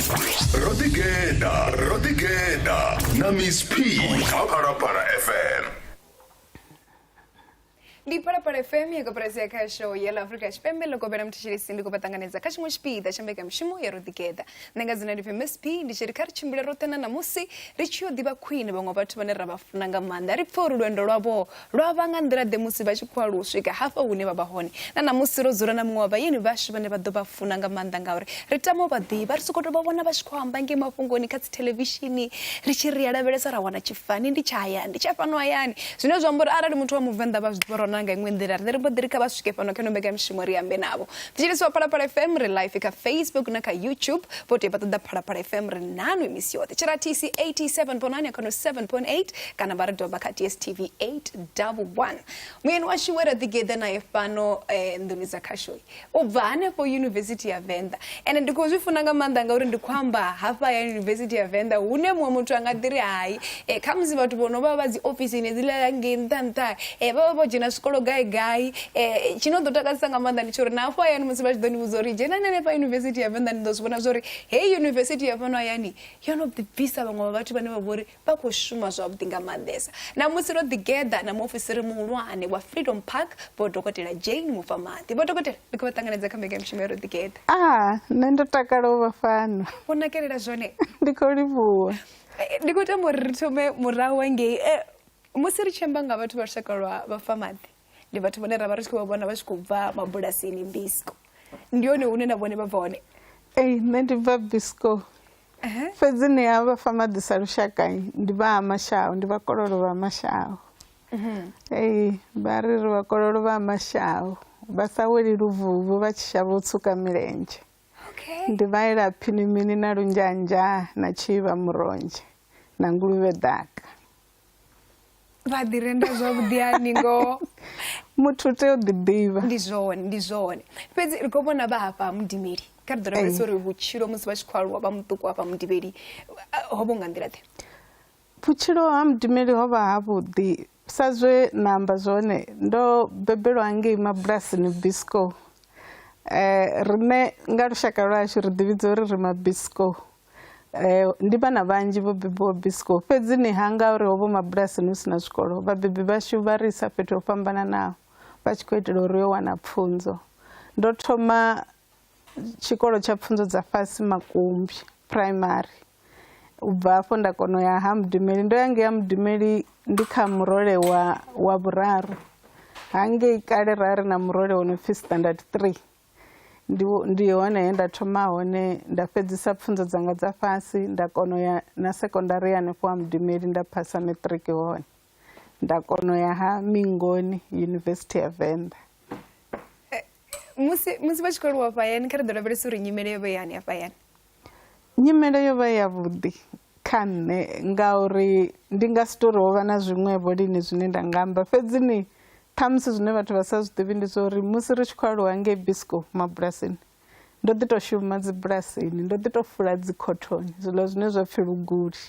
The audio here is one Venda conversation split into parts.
Ro ḓigeḓa, ro ḓigeḓa na Miss P kha Phalaphala FM. Ndi Phalaphala FM ya koporasi ya khasho ya ḽa Afrika Tshipembe ḽo kovhela muthetshelesi ndi khou vha ṱanganedza kha tshiṅwe tshipiḓa tsha mbekanyamushumo ya Ro Ḓigeḓa. Nṋe nga dzina ndi pfi Miss P ndi tshi ri kha ri tshimbile roṱhe na ṋamusi ri tshi yo ḓivha khwine vhaṅwe vhathu vhane ra vha funa nga maanḓa ri pfe uri lwendo lwavho lwa vha nga nḓila ḓe musi vha tshi khou aluwa u swika hafha hune vha vha hone. Na ṋamusi ro dzula na muṅwe wa vhayeni vhashu vhane vha ḓo vha funa nga maanḓa ngauri ri tama u vha ḓivha, ri sokou tou vha vhona vha tshi khou amba ngei mafhungoni kha dzithelevishini ri tshi ri a lavhelesa ra wana tshifani ndi tsha hayani ndi tsha fhano hayani zwine zwa amba uri arali muthu wa muvenḓa vha zwi ḓivha ro nanga iṅwe nḓila riṋe ri mbo ḓi ri kha vha swike fhano kha ino mbekanyamushumo ri ambe navho. Thetshelesi wa Phalaphala FM ri live kha Facebook na kha YouTube vho tea vha ṱoḓa Phalaphala FM ri nanwi misi yoṱhe tshiratisi 87.9 ya khono 7.8 kana vha ri doba kha DSTV 811 muyeni washu we ra ḓigeḓa naye fhano eh, nḓuni dza khasho u bva hanefho yunivesithi ya Venḓa ende ndi khou zwi funa nga maanḓa ngauri ndi khou amba hafha ya yunivesithi ya Venḓa hune muṅwe muthu a nga ḓi ri hai eh, khamusi vhathu vho no vha vha dzi ofisini hedziḽa ngei nṱha nṱha eh, vha vha vho dzhena zwikolo gai gai eh, tshi no ḓo takadzisa nga maanḓa ndi tsha uri na hafho hayani musi vha tshi ḓo ni vhudza uri dzhenani hanefha yunivesithi ya Venḓa ni ḓo zwi vhona zwa uri heyi yunivesithi ya fhano hayani yo no ḓi bvisa vhaṅwe vha vhathu vhane vha vha uri vha khou shuma zwavhuḓi nga maanḓesa. Na musi ro ḓigeḓa na muofisiri muhulwane wa Freedom Park Vho Dokotela Jane Mufamaḓi. Vho Dokotela, ndi khou vha ṱanganedza kha mbekanyamushumo ya Ro Ḓigeḓa. Ah, nṋe ndo takala u vha fhano. Vho nakelela zwone. Ndi khou livhuwa. Eh, ndi khou tama uri ri thome murahu hangei. Eh, musi ri tshi amba nga vhathu vha lushaka lwa Vhafamaḓi, ndi vhathu vhane ra vha ri tshi khou vha vhona vha tshi khou bva mabulasini Bisco. Ndi hone hune na vhone vha bva hone? Ee, nṋe ndi bva Bisco. Fhedzi ni a vha fa maḓi sa lushaka ndi vha ha Mashau, ndi vhakololo vha Mashau. Ee, vha ri ri vhakololo vha Mashau vha sa weli luvuvhu vha tshi shavha u tswuka milenzhe. Ndi vhaela phinimini na lunzhanzha na tshiivha muronzhe na nguluvhe ḓaka. Vha ḓi renda zwavhuḓi hani ngoho. Muthu u tea u ḓi ḓivha. Ndi zwone, ndi zwone. Fhedzi ri khou vhona vha hafha ha Mudimeli. Kha ri ḓo lavhelesa uri vhutshilo musi vha tshi khou aluwa vha muṱuku hafha Mudimeli ho vha hu nga nḓila ḓe? Vhutshilo ha Mudimeli ho vha havhuḓi sa zwe na amba zwone ndo bebelwa ngei mabulasini Bisco. Riṋe nga lushaka lwashu ri ḓivhidza uri ri mabisco. Ndi vhana vhanzhi vho bebiwaho Bisco fhedzi ni ha ngauri ho vha mabulasini hu si na zwikolo vhabebi vhashu vha ri isa fhethu ho fhambananaho vha tshi khou itela uri ri yo wana pfunzo. Ndo thoma tshikolo tsha pfunzo dza fhasi Makumbi primary u bva hafho nda kona u ya ha Mudimeli ndo ya ngei ha Mudimeli ndi kha murole wa wa vhuraru hangei kale ra ri na murole wo no pfhi standard 3 ndi ndi hone he nda thoma hone nda fhedzisa pfunzo dzanga dza fhasi nda kona u ya na sekondari hanefho ha Mudimeli nda phasa matric hone nda kona u ya ha Mingoni University ya Venḓa. Musi musi vha tshi khou aluwa hafha hayani kha ri ḓo lavhelesa uri nyimele yo vha i hani hafha hayani. Nyimele yo vha i yavhuḓi kha nṋe ngauri ndi nga si tou ri ho vha na zwiṅwevho lini zwine nda nga amba fhedzi ni ṱhamusi zwine vhathu vha sa zwi ḓivhi ndi zwa uri musi ri tshi khou aluwa ngei Bisco mabulasini ndo ḓi tou shuma dzibulasini ndo ḓi tou fula dzi khothoni zwiḽa zwine zwa pfhi luguli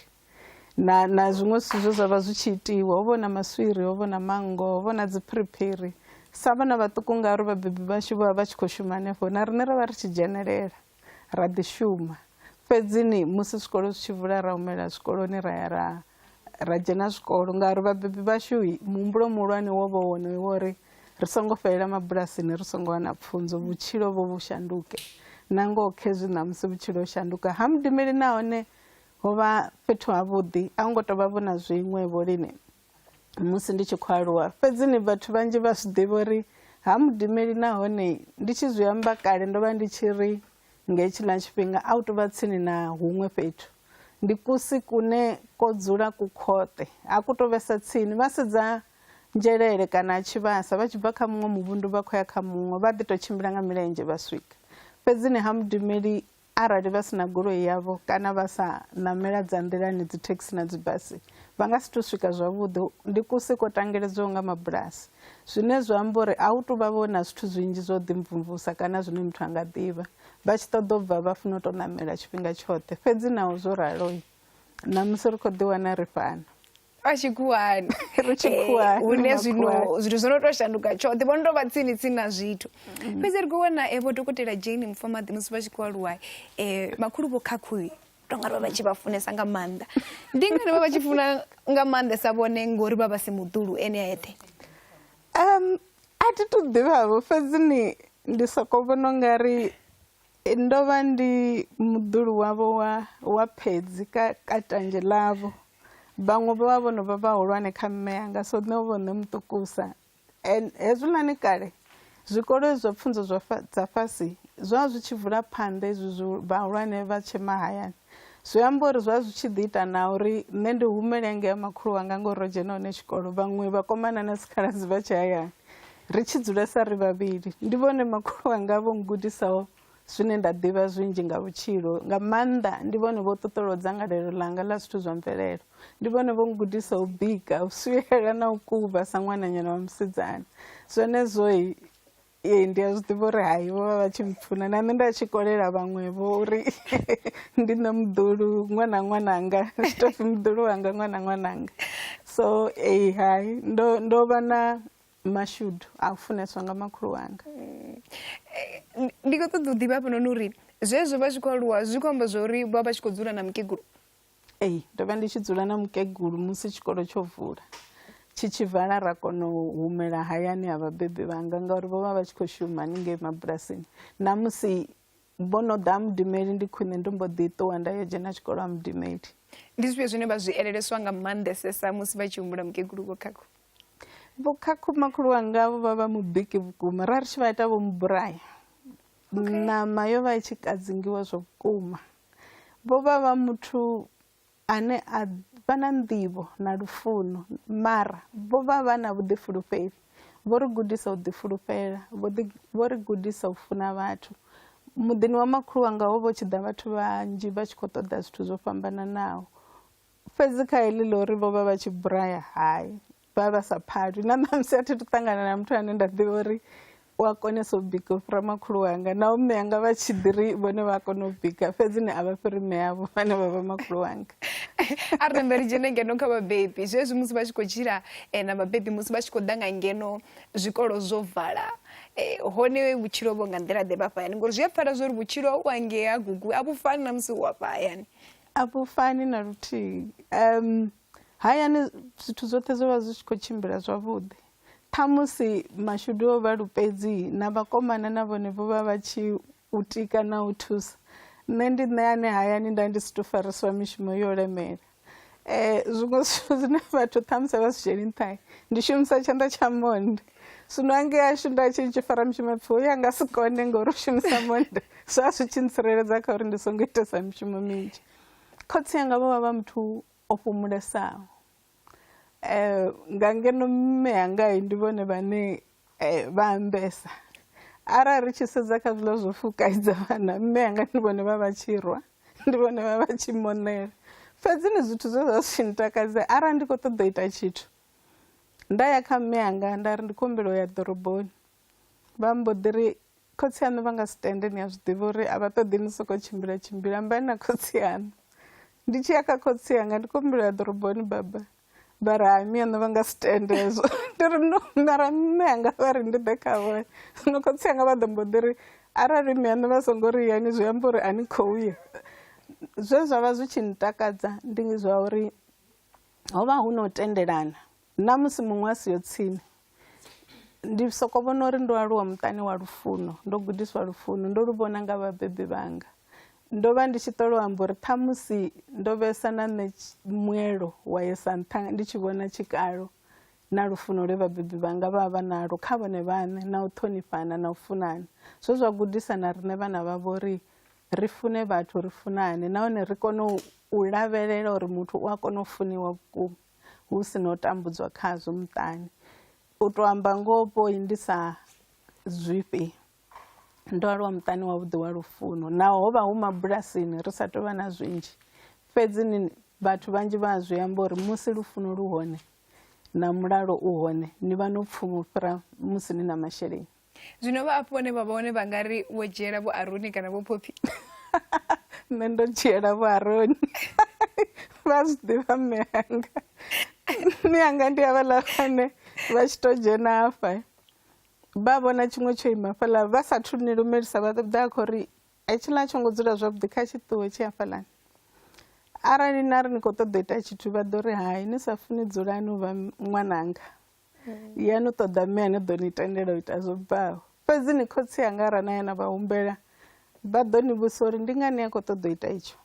na na zwiṅwe zwithu zwe zwa vha zwi tshi itiwa ho vha na maswiri ho vha na manngo ho vha na dziphiriphiri sa vhana vhaṱuku ngauri vhabebi vhashu vho vha vha tshi khou shuma hanefho na riṋe ra vha ri tshi dzhenelela ra ḓi shuma fhedzi ni musi zwikolo zwi tshi vula ra humela zwikoloni ra ya ra ra dzhena zwikolo ngauri vhabebi vhashu muhumbulo muhulwane wo vha wonoyo wo uri ri songo fhelela mabulasini ri songo wana pfunzo vhutshilo vho vhu shanduke na ngoho khezwi ṋamusi vhutshilo ho shanduka ha mudimeli nahone ho vha fhethu havhuḓi a hu ngo tou vha vho na zwiṅwe vho lini musi ndi tshi khou aluwa fhedzi ni vhathu vhanzhi vha zwi ḓivha uri ha mudimeli nahone ndi tshi zwi amba kale ndo vha ndi tshi ri nga hetshiḽa tshifhinga a u tou vha tsini na huṅwe fhethu ndi kusi kune ko dzula ku khoṱe a ku tou vhesa tsini vha sedza nzhelele kana tshivhasa vha tshi bva kha muṅwe muvhundu vha khou ya kha muṅwe vha ḓi tou tshimbila nga milenzhe vha swika fhedzi ni ha mudimeli Arali vha si na goloi yavho kana vha sa ṋamela dza nḓilani dzithekhisi na dzibasi, vha nga si tou swika zwavhuḓi. Ndi kusi kwo tangeledzwaho nga mabulasi, zwine zwa amba uri a hu tou vha vho na zwithu zwinzhi zwa u ḓimvumvusa kana zwine muthu a nga ḓivha. Vha tshi ṱoḓa u bva vha funa u tou ṋamela tshifhinga tshoṱhe. Fhedzi naho zwo ralo, ṋamusi ri khou ḓiwana ri fhano. Vha tshikhuwani. Ri tshikhuwani, Hune zwino makhuwani. zwithu zwo no tou shanduka tshoṱhe, vho no tou vha tsini tsini na zwithu. Fhedzi ri khou wana vho Dokotela Jane Mufamaḓi musi vha tshi khou aluwa, makhulu Vho Khakhu tonga vha vha tshi vha funesa nga maanḓa. Ndi ngani vha vha tshi funa nga maanḓesa vhone ngori vha vha si muḓulu ene a eṱhe? A thi tu ḓivhavho, fhedzi ni ndi soko vhona ungari ndo vha ndi muḓulu wavho wa phedzi ka tanzhe ḽavho. Vhaṅwe vho vha vho no vha vhahulwane kha mme anga, so nṋe ho vha nṋe muṱukusa. And hezwiḽani kale zwikolo zwa pfunzo zwa dza fhasi zwa zwi tshi vula phanḓa hezwi zwi vhahulwane vha tshe mahayani. Zwi amba uri zwa zwi tshi ḓi ita na uri nṋe ndi humele ngei ha makhulu wanga ngori ro dzhena hone tshikolo, vhaṅwe vhakomana na dzikhaladzi vha tshe hayani, ri tshi dzulesa ri vhavhili. Ndi vhone makhulu wanga vho ngudisaho zwine nda ḓivha zwinzhi nga vhutshilo, nga maanḓa ndi vhone vho ṱuṱulaho dzangalelo ḽanga ḽa zwithu zwa mvelelo. Ndi vhone vho ngudisaho u bika, u swiela na u kuvha sa ṅwananyana wa musidzana. Zwenezwo ee ndi a zwi ḓivha uri hai vho vha vha tshi mpfuna, na nṋe nda tshi kolela vhaṅwevho uri ndi nṋe muḓulu ṅwana ṅwananga, zwi tou pfhi muḓulu wanga ṅwana ṅwananga. So ee hai ndo vha na mashudu a u funeswa nga makhulu wanga. Ndi khou ṱoḓa u ḓivha hafhanoni uri zwezwo vha tshi khou aluwa zwi khou amba zwa uri vha vha tshi khou dzula na mukegulu? Ee, ndo vha ndi tshi dzula na mukegulu musi tshikolo tsho vula, tshi tshi vala ra kona u humela hayani ha vhabebi vhanga ngauri vho vha vha tshi khou shuma haningei mabulasini. Na musi vho no ḓa ha Mudimeli ndi khwine ndo mbo ḓi ṱuwa nda yo dzhena tshikolo ha Mudimeli. Ndi zwifhio zwine vha zwi eleleswa nga maanḓesesa musi vha tshi humbula mukegulu Vho Khakhu? Vho Khakhu makhulu wanga vho vha vha mubiki vhukuma, ra ri tshi vha ita vho mubulaya. Ṋama yo vha i tshi kadzingiwa zwa vhukuma. Vho vha vha muthu ane a vha na nḓivho na lufuno, mara vho vha vha na vhuḓifulufheli. Vho ri gudisa u ḓifulufhela, vho ri gudisa u funa vhathu. Muḓini wa makhulu wanga ho vha hu tshi ḓa vhathu vhanzhi vha tshi khou ṱoḓa zwithu zwo fhambananaho. Fhedzi kha heḽi ḽa uri vho vha vha tshi buraya, hai, vha vha sa phalwi. Na ṋamusi a thi thu ṱangana na muthu ane nda ḓivha uri u a konesa u bika u fhira makhulu wanga. Naho mme anga vha tshi ḓi ri vhone vha a kona u bika, fhedzi ni a vha fhiri mme avho vhane vha vha makhulu wanga. A ri nambe ri dzhene ngeno kha vhabebi. Zwezwi musi vha tshi khou tshila na vhabebi, musi vha tshi khou ḓa nga ngeno zwikolo zwo vala, hone vhutshilo vho nga nḓila ḓe vha fha hayani? Ngori zwi a pfala zwa uri vhutshilo u hangei ha gugu a vhu fani na musi u hafha hayani. A vhu fani na luthihi. Hayani zwithu zwoṱhe zwo vha zwi tshi khou tshimbila zwavhuḓi. Ṱhamusi mashudu o vha lupedzi na vhakomana na vhone vho vha vha tshi u tika na u thusa. Nṋe ndi nṋe ane hayani nda ndi si tou farisiwa mishumo yo lemela. Zwiṅwe zwithu zwine vhathu ṱhamusi a vha zwi dzhieli nṱha, ndi shumisa tshanḓa tsha monde. Zwino hangei hashu nda tshi tshi fara mishumo pfhi hoyu a nga si kone ngori u shumisa monde. Zwa zwi tshi ntsireledza kha uri ndi songo itesa mishumo minzhi. Khotsi anga vho vha vha muthu o fhumulesaho. Nga ngeno mme anga ndi vhone vhane vha ambesa. Arali ri tshi sedza kha zwiḽa zwo fukaidza vhana, mme anga ndi vhone vha vha tshi rwa, ndi vhone vha vha tshi monela. Fhedzi ndi zwithu zwe zwa zwi tshi ntakadza arali ndi khou ṱoḓa u ita tshithu, nda ya kha mme anga nda ri ndi khou humbela u ya ḓoroboni, vha mbo ḓi ri khotsi aṋu vha nga si tende, ni a zwi ḓivha uri a vha ṱoḓi ni sokou tshimbila tshimbila, ambani na khotsi aṋu. Ndi tshi ya kha khotsi anga ndi khou humbela u ya ḓoroboni baba, vha ri hai mme aṋu vha nga si tende hezwo. Ndi ri no, mara mme anga vha ri ndi ḓe kha vhone. Zwino khotsi anga vha ḓo mbo ḓi ri arali mme aṋu vha songo ri yani zwi amba uri a ni khou ya. Zwe zwa vha zwi tshi ntakadza ndi zwa uri ho vha hu na u tendelana na musi muṅwe a siho tsini. Ndi soko vhona uri ndo aluwa muṱani wa lufuno, ndo gudiswa lufuno, ndo lu vhona nga vhabebi vhanga. Ndo vha ndi tshi ṱola u amba uri ṱhamusi ndo vhesa na nṋe muelo wa yesa nṱha ndi tshi vhona tshikalo na lufuno lwe vhabebi vhanga vha vha nalwo kha vhone vhaṋe, na u ṱhonifhana na u funana. Zwe zwa gudisa na riṋe vhana vhavho uri ri fune vhathu, ri funane, nahone ri kone u lavhelela uri muthu u a kona u funiwa vhukuma hu si na u tambudzwa khazwo muṱani. U tou amba ngoho vho ndi sa zwifhi, ndo aluwa muṱani wavhuḓi wa lufuno, naho ho vha hu mabulasini ri sa tou vha na zwinzhi, fhedzi ni vhathu vhanzhi vha a zwi amba uri musi lufuno lu hone na mulalo u hone ni vha no pfuma u fhira musi ni na masheleni. Zwino vha afho vhone vha vha hone vha nga ri wo dzhiela vho Aroni kana vho Phophi? Nṋe ndo dzhiela vho Aroni, vha zwi ḓivha mme anga. Mme anga ndi havhaḽa vhane vha tshi to dzhena hafha vha vhona tshiṅwe tsho ima fhaḽa vha sathu ni lumelisa vha ḓa khou ri hetshiḽa a tsho ngo dzula zwavhuḓi kha tshi ṱuwe tshi hafhaḽani. Arali na ri ni khou ṱoḓa u ita tshithu vha ḓo ri hai ni sa funi dzulani u vha ṅwananga ya no ṱoḓa mme ane ḓo ni tendela u ita zwo bvaho. Fhedzi ni khotsi anga arali na ya na vha humbela vha ḓo ni vhudzisa uri ndi ngani a khou ṱoḓa u ita itsho,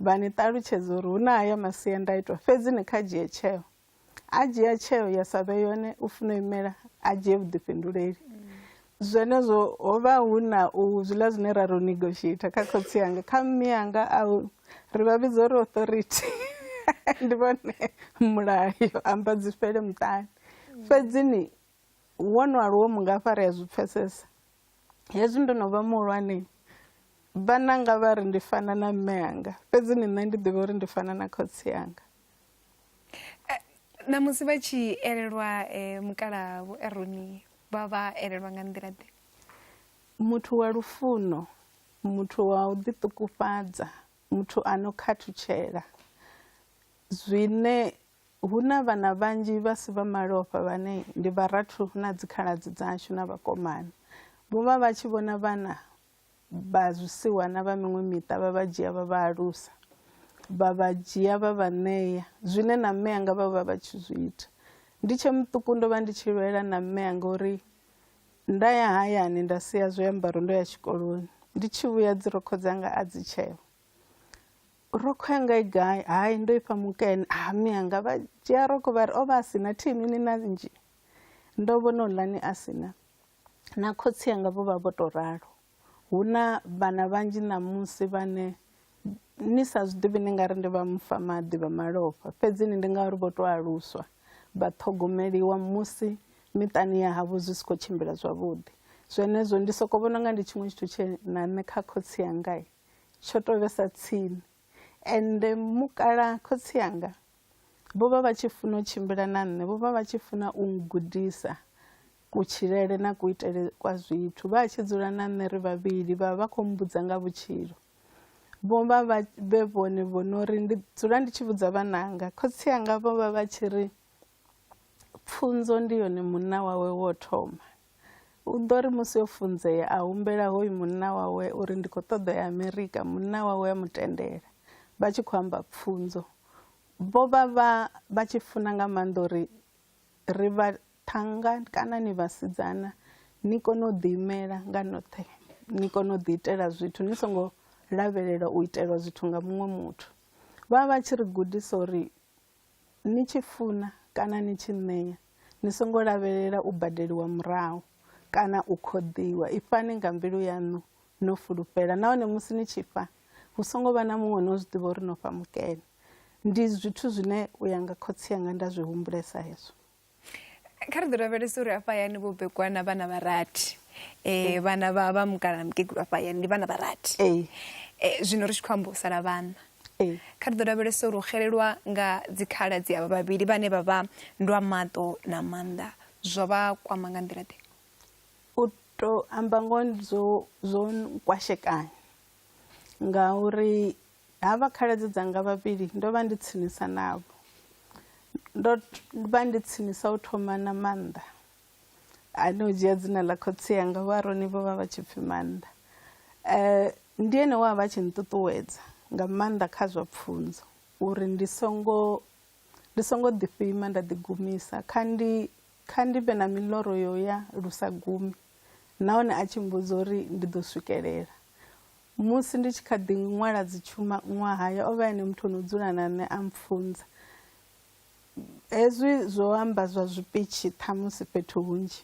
vha ni ṱalutshedza uri hu na haya masiandaitwa fhedzi ni kha dzhie tsheo. A dzhia tsheo ya sa vhe yone u funa u imela a dzhie vhuḓifhinduleli. Zwenezwo ho vha hu na u zwiḽa zwine ra ri u negotiator kha khotsi anga, kha mme anga a ri vha vhidza uri authority ndi vhone mulayo amba dzi fhele muṱani. Fhedzi ni wo no aluwa mungafha ri a zwi pfesesa. Hezwi ndo no vha muhulwane vhananga vha ri ndi fana na mme anga, fhedzi ni nṋe ndi ḓivha uri ndi fana na khotsi anga. Ṋamusi vha tshi elelwa mukalaha Vho Aroni vha vha elelwa nga nḓila ḓe? Muthu wa lufuno, muthu wa u ḓiṱukufhadza, muthu a no khathutshela. Zwine hu na vhana vhanzhi vha si vha malofha vhane ndi vharathu na dzikhaladzi dzashu na vhakomana. Vho vha vha tshi vhona vhana vha zwisiwana vha miṅwe miṱa vha vha dzhia vha vha alusa, vha vha dzhia vha vha ṋea zwine na mme anga vha vha vha tshi zwi ita. Ndi tshe muṱuku ndo vha ndi tshi lwela na mme anga uri nda ya hayani nda sia zwiambaro ndo ya tshikoloni, ndi tshi vhuya dzi rokho dzanga a dzi tsheho. Rokho yanga i gai? Hai ndo ifha mukene. Ha mme anga vha dzhia rokho vha ri o vha a sina thi inwi ni na nnzhi. Ndo vhona houḽani a sina. Na khotsi anga vho vha vho to ralo. Hu na vhana vhanzhi ṋamusi vhane ni sa zwi ḓivhi ni nga ri ndi vha mufa maḓi vha malofha fhedzi ni ndi ngauri vho to aluswa vha ṱhogomeliwa musi miṱani ya havho zwi si khou tshimbila zwavhuḓi. Zwenezwo ndi soko vhona unga ndi tshiṅwe tshithu tshe na nṋe kha khotsi anga tsho to vhesa tsini. Ende mukala khotsi anga vho vha vha tshi funa u tshimbila na nṋe, vho vha vha tshi funa u ngudisa kutshilele na kuitele kwa zwithu. Vha tshi dzula na nṋe ri vhavhili vha vha khou mmbudza nga vhutshilo. Vho vha vha vhe vhone vho no ri ndi dzula ndi tshi vhudza vhananga, khotsi anga vho vha vha tshi ri pfunzo ndi yone munna wawe wo thoma. U ḓo ri musi o funzea a humbela hoyu munna wawe uri ndi khou ṱoḓa ya Amerika, munna wawe a mu tendela vha tshi khou amba pfunzo. Vho vha vha vha tshi funa nga maanḓa uri ri vhaṱhannga kana ni vhasidzana ni kone u ḓiimela nga noṱhe, ni kone u ḓiitela zwithu ni songo lavhelela u itelwa zwithu nga muṅwe muthu. Vha vha tshi ri gudisa uri ni tshi funa kana ni tshi ṋea ni songo lavhelela u badeliwa murahu kana u khoḓiwa, ifhani nga mbilu yaṋu no fulufhela nahone musi ni tshi fha hu songo vha na muṅwe no zwi ḓivha uri no fha mukene. Ndi zwithu zwine u ya nga khotsi anga nda zwi humbulesa hezwo. Kha ri ḓo lavhelesa uri afha hayani vho bekwa na vhana vha rathi vhana vha vha mukala na mukegulu afha hayani ndi vhana vha rathi zwino ri tshi khou amba u sala vhana. Kha ri ḓo lavhelesa uri u xelelwa nga dzikhaladzi avha vhavhili vhane vha vha ndwa maṱo na maanḓa zwo vha kwama nga nḓila ḓe? U to amba ngoho zwo zwo nkwashekanya ngauri havha khaladzi dzanga vhavhili ndo vha ndi tsinisa navho, ndo vha ndi tsinisa u thoma na Maanḓa ane o dzhia dzina ḽa khotsi anga Vho Aroni vho vha vha tshi pfhi Maanḓa. Ndi ene we a vha tshi nṱuṱuwedza nga maanḓa kha zwa pfunzo uri ndi songo ndi songo ḓifhima nda ḓigumisa kha ndi kha ndi vhe na miḽoro yo ya lu sa gumi nahone a tshi mmbudza uri ndi ḓo swikelela. Musi ndi tshi kha ḓi ṅwala dzitshuma ṅwahaya o vha ene muthu ono dzula na nṋe a mpfunza. Hezwi zwo amba zwa zwipitshi ṱhamusi fhethu hunzhi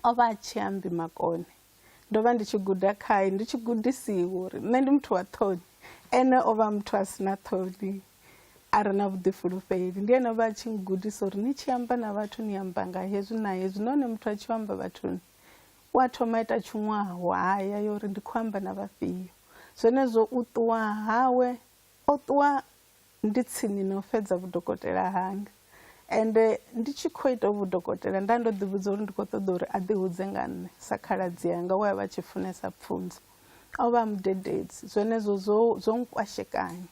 o vha a tshi ambi makone. Ndo vha ndi tshi guda khae ndi tshi gudisiwa uri nṋe ndi muthu wa ṱhoni ene o vha muthu a si na ṱhoni a re na vhuḓifulufheli. Ndi ene o vha a tshi ngudisa uri ni tshi amba na vhathu ni amba nga hezwi na hezwi nahone muthu a tshi amba vhathuni u a thoma ita tshuṅwahwaya ya uri ndi khou amba na vhafhio. Zwenezwo u ṱuwa hawe o ṱuwa ndi tsini na u fhedza vhudokotela hanga ende ndi tshi khou ita vhudokotela nda ndo ḓi vhudza uri ndi khou ṱoḓa uri a ḓi hudze nga nṋe sa khaladzi yanga we a vha tshi funesa pfunzo. O vha a mudededzi zwenezwo zwo zwo nkwashekanya.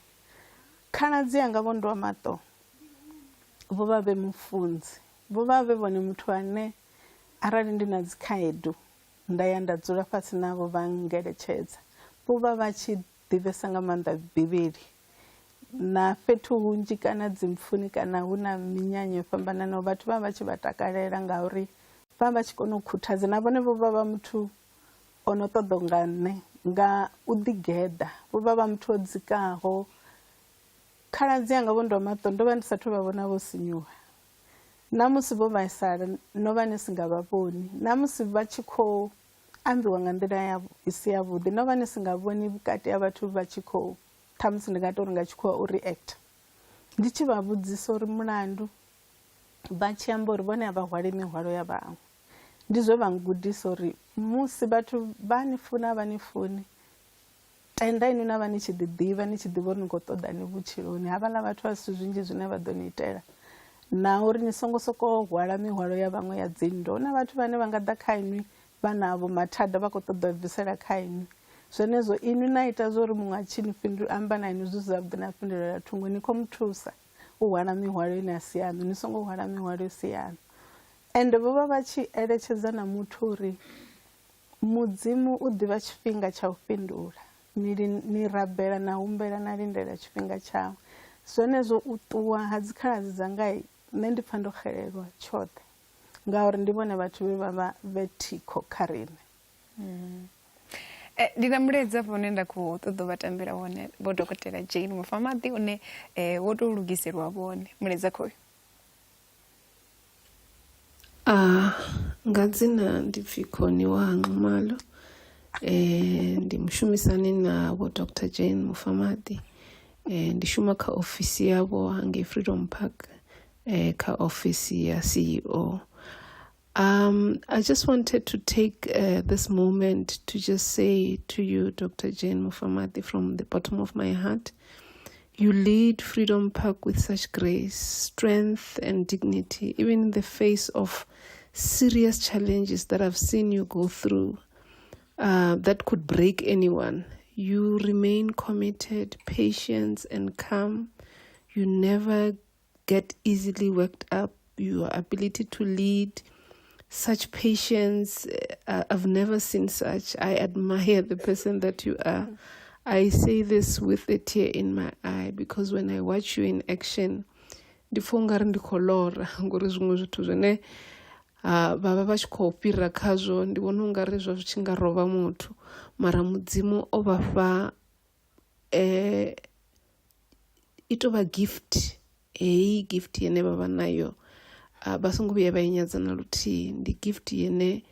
Khaladzi anga vho ndwa maṱo Vho vha vhe mufunzi, vho vha vhe vhone muthu ane arali ndi na dzikhaedu nda ya nda dzula fhasi navho vha ngeletshedza. Vho vha vha tshi ḓivhesa nga maanḓa Bivhili na fhethu hunzhi kana dzimpfuni kana hu na minyanya yo fhambananaho, vhathu vha vha tshi vha takalela ngauri vha vha tshi kona u khuthadza. Na vhone vho vha vha muthu o no ṱoḓa nga nṋe nga u ḓigeḓa, vho vha vha muthu o dzikaho. Khaladzi anga vho Ndomaṱo ndo vha ndi sathu vha vhona vho sinyuwa, na musi vho vhaisala no vha ni si nga vha vhoni, na musi vha tshi khou ambiwa nga nḓila ya i si yavhuḓi no vha ni si nga vhoni vhukati ha vhathu vha tshi khou, ṱhamusi ndi nga tou ri nga tshikhuwa u reactor. Ndi tshi vha vhudzisa uri mulandu, vha tshi amba uri vhone a vha hwali mihwalo ya vhaṅwe. Ndi zwe vha ngudisa uri musi vhathu vha ni funa a vha ni funi, tenda inwi na vha ni tshi ḓi ḓivha, ni tshi ḓivha uri ni khou ṱoḓani vhutshiloni. Havhaḽa vhathu a si zwithu zwinzhi zwine vha ḓo ni itela, na uri ni songo sokou hwala mihwalo ya vhaṅwe ya dzinndwa. Hu na vhathu vhane vha nga ḓa kha inwi vha na vho mathada vha khou ṱoḓa u bvisela kha inwi, zwenezwo inwi na ita zwo uri muṅwe a tshi ni fhindula amba na inwi zwi si zwavhuḓi na fhindulela thungo, ni khou mu thusa u hwala mihwalo ine a si yaṋu. Ni songo hwala mihwalo i si yaṋu. Ende vho vha vha tshi eletshedza na muthu uri Mudzimu u ḓivha tshifhinga tsha u fhindula. Ni, ni rabela na humbela na lindela tshifhinga tshawe. Zwenezwo u ṱuwa ha dzikhaladzi dzanga, nṋe ndi pfa ndo xelelwa tshoṱhe ngauri ndi vhone vhathu vhe vha vha vhe thikho kha riṋe. Ndi na mulaedza hafha une nda khou ṱoḓa u vha tambela wone vho Dokotela Jane Mufamaḓi une wo tou lugiselwa vhone. Mulaedza khoyu. Nga dzina ndi pfi Khoni wa Nxumalo, ndi mushumisani na vho Dr Jane Mufamaḓi, ndi shuma kha ofisi yavho hangei Freedom Park, kha ofisi ya CEO. I just wanted to take this moment to just say to you, Dr. Jane Mufamadi, from the bottom of my heart, you lead Freedom Park with such grace, strength, and dignity, even in the face of serious challenges that I've seen you go through that could break anyone. You remain committed, patient, and calm. You never get easily worked up. Your ability to lead, such patience, I've never seen such. I admire the person that you are. I say this with a tear in my eye because when I watch you in action, ndi pfa ungari ndi khou lora ngori zwiṅwe zwithu zwine vha vha vha tshi khou fhira khazwo ndi vhona ungari zwa zwi tshi nga rovha muthu, mara Mudzimu o vha fha i tou vha gift. Heyi gift yene vha vha nayo vha songo vhuya vha i nyadza na luthihi. Ndi gift yene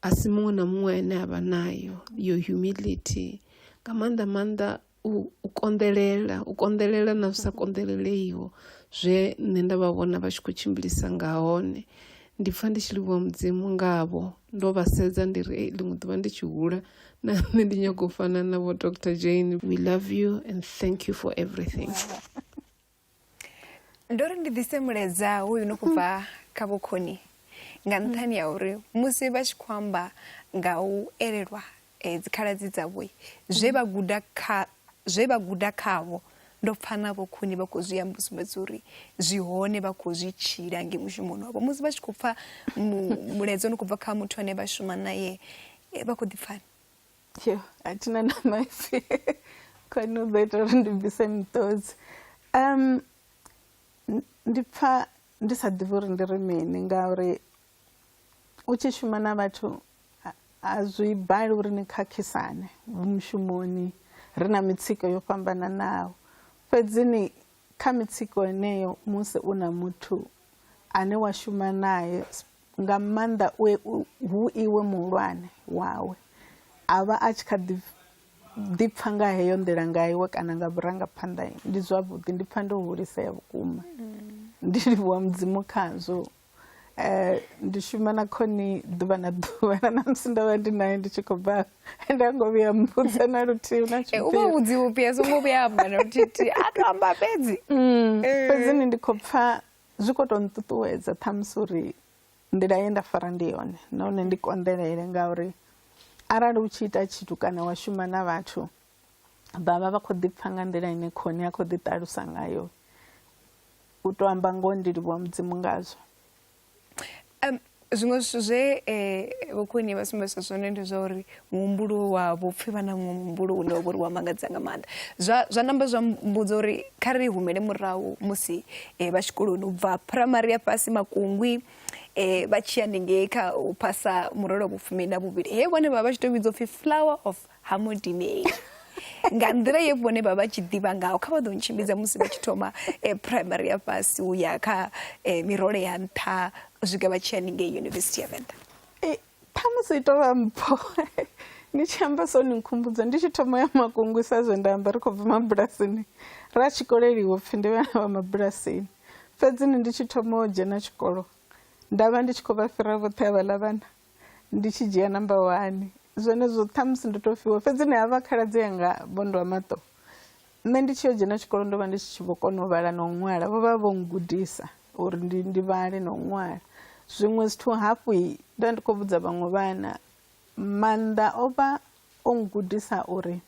a si muṅwe na muṅwe ane a vha nayo, yo humility nga maanḓa maanḓa u konḓelela, u konḓelela na zwi sa konḓeleleiho zwe nṋe nda vha vhona vha tshi khou tshimbilisa nga hone. Ndi pfa ndi tshi livhuwa Mudzimu ngavho, ndo vha sedza ndi ri ḽiṅwe ḓuvha ndi tshi hula na nṋe ndi nyago u fana na vho Dr Jane. We love you and thank you for everything. Ndo ri ndi ḓise mulaedza hoyu no khou bva kha vhokhoni nga nṱhani ya uri musi vha tshi khou amba nga u elelwa dzikhaladzi dzavho zwe vha guda kha zwe vha guda khavho, ndo pfa na vhokhoni vha khou zwi amba u sumbedza uri zwi hone, vha khou zwi tshila ngei mushumoni wavho. Musi vha tshi khou pfa mulaedza u no khou bva kha muthu ane vha shuma naye, vha khou ḓi pfani? Yo, a thina na maipfi, khoni u ḓo ita uri ndi bvise miṱodzi. Ndi pfa ndi sa ḓivhi uri ndi ri mini ngauri u tshi shuma na vhathu a zwi bali uri ni khakhisane mushumoni, ri na mitsiko yo fhambananaho, fhedzi ni kha mitsiko yeneyo musi u na muthu ane wa shuma naye nga maanḓa hu iwe muhulwane wawe, a vha a tshi kha ḓi ḓipfa nga heyo nḓila nga iwe kana nga vhurangaphanḓa, ndi zwavhuḓi. Ndi pfa ndo hulisea vhukuma, ndi livhuwa Mudzimu khazwo. Ndi shuma na Khoni ḓuvha na ḓuvha, na ṋamusi ndo vha ndi naye ndi tshi khou bva, nda ngo vhuya mbudza na luthihi na U vha vhudzi vhupfi a songo vhuya amba na luthihi, a to amba fhedzi. Fhedzi ni ndi khou pfa zwi khou tou nṱuṱuwedza ṱhamusi uri nḓila ye nda fara ndi yone, nahone ndi konḓelele ngauri arali u tshi ita tshithu kana wa shuma na vhathu vha vha vha khou ḓipfa nga nḓila ine Khoni a khou ḓi ṱalusa ngayo, U to amba ngoho ndi livhuwa Mudzimu ngazwo. Zwiṅwe zwithu zwe vhokhoni vha sumbedzisa zwone ndi zwa uri muhumbulo wavho pfhi vha na muṅwe muhumbulo une wa vha uri wa mangadza nga maanḓa. Zwa namba zwa mbudza uri kha ri humele murahu musi vha tshikoloni u bva phuraimari ya fhasi Makungwi vha tshi ya haningei kha u phasa murole wa vhufumi na vhuvhili, he vhone vha vha tshi tou vhidzwa upfhi Flower of Hamodimei nga nḓila ye vhone vha vha tshi ḓivha ngaho. Kha vha ḓo ntshimbidza musi vha tshi thoma primary ya fhasi u ya kha mirole ya nṱha u swika vha tshi ya haningei Yunivesithi ya Venḓa. Ṱhamusi i tou vha mpho ni tshi amba so ni nkhumbudza ndi tshi thoma ya Makungwi sa zwe nda amba ri khou bva mabulasini ra tshi koleliwa upfhi ndi vhana vha mabulasini, fhedzi ni ndi tshi thoma u dzhena tshikolo nda vha ndi tshi khou vha fhira vhoṱhe havhaḽa vhana ndi tshi dzhia namba 1. Zwenezwo ṱhamusi ndo tou fhiwa, fhedzi ni havha khaladzi yanga vho ndwa maṱo, nṋe ndi tshi yo dzhena tshikolo ndo vha ndi tshi vho kona u vhala na u ṅwala, vho vha vho ngudisa uri ndi vhale na u ṅwala. Zwiṅwe zwithu hafhu nda ndi khou vhudza vhaṅwe vhana, maanḓa o vha o ngudisa uri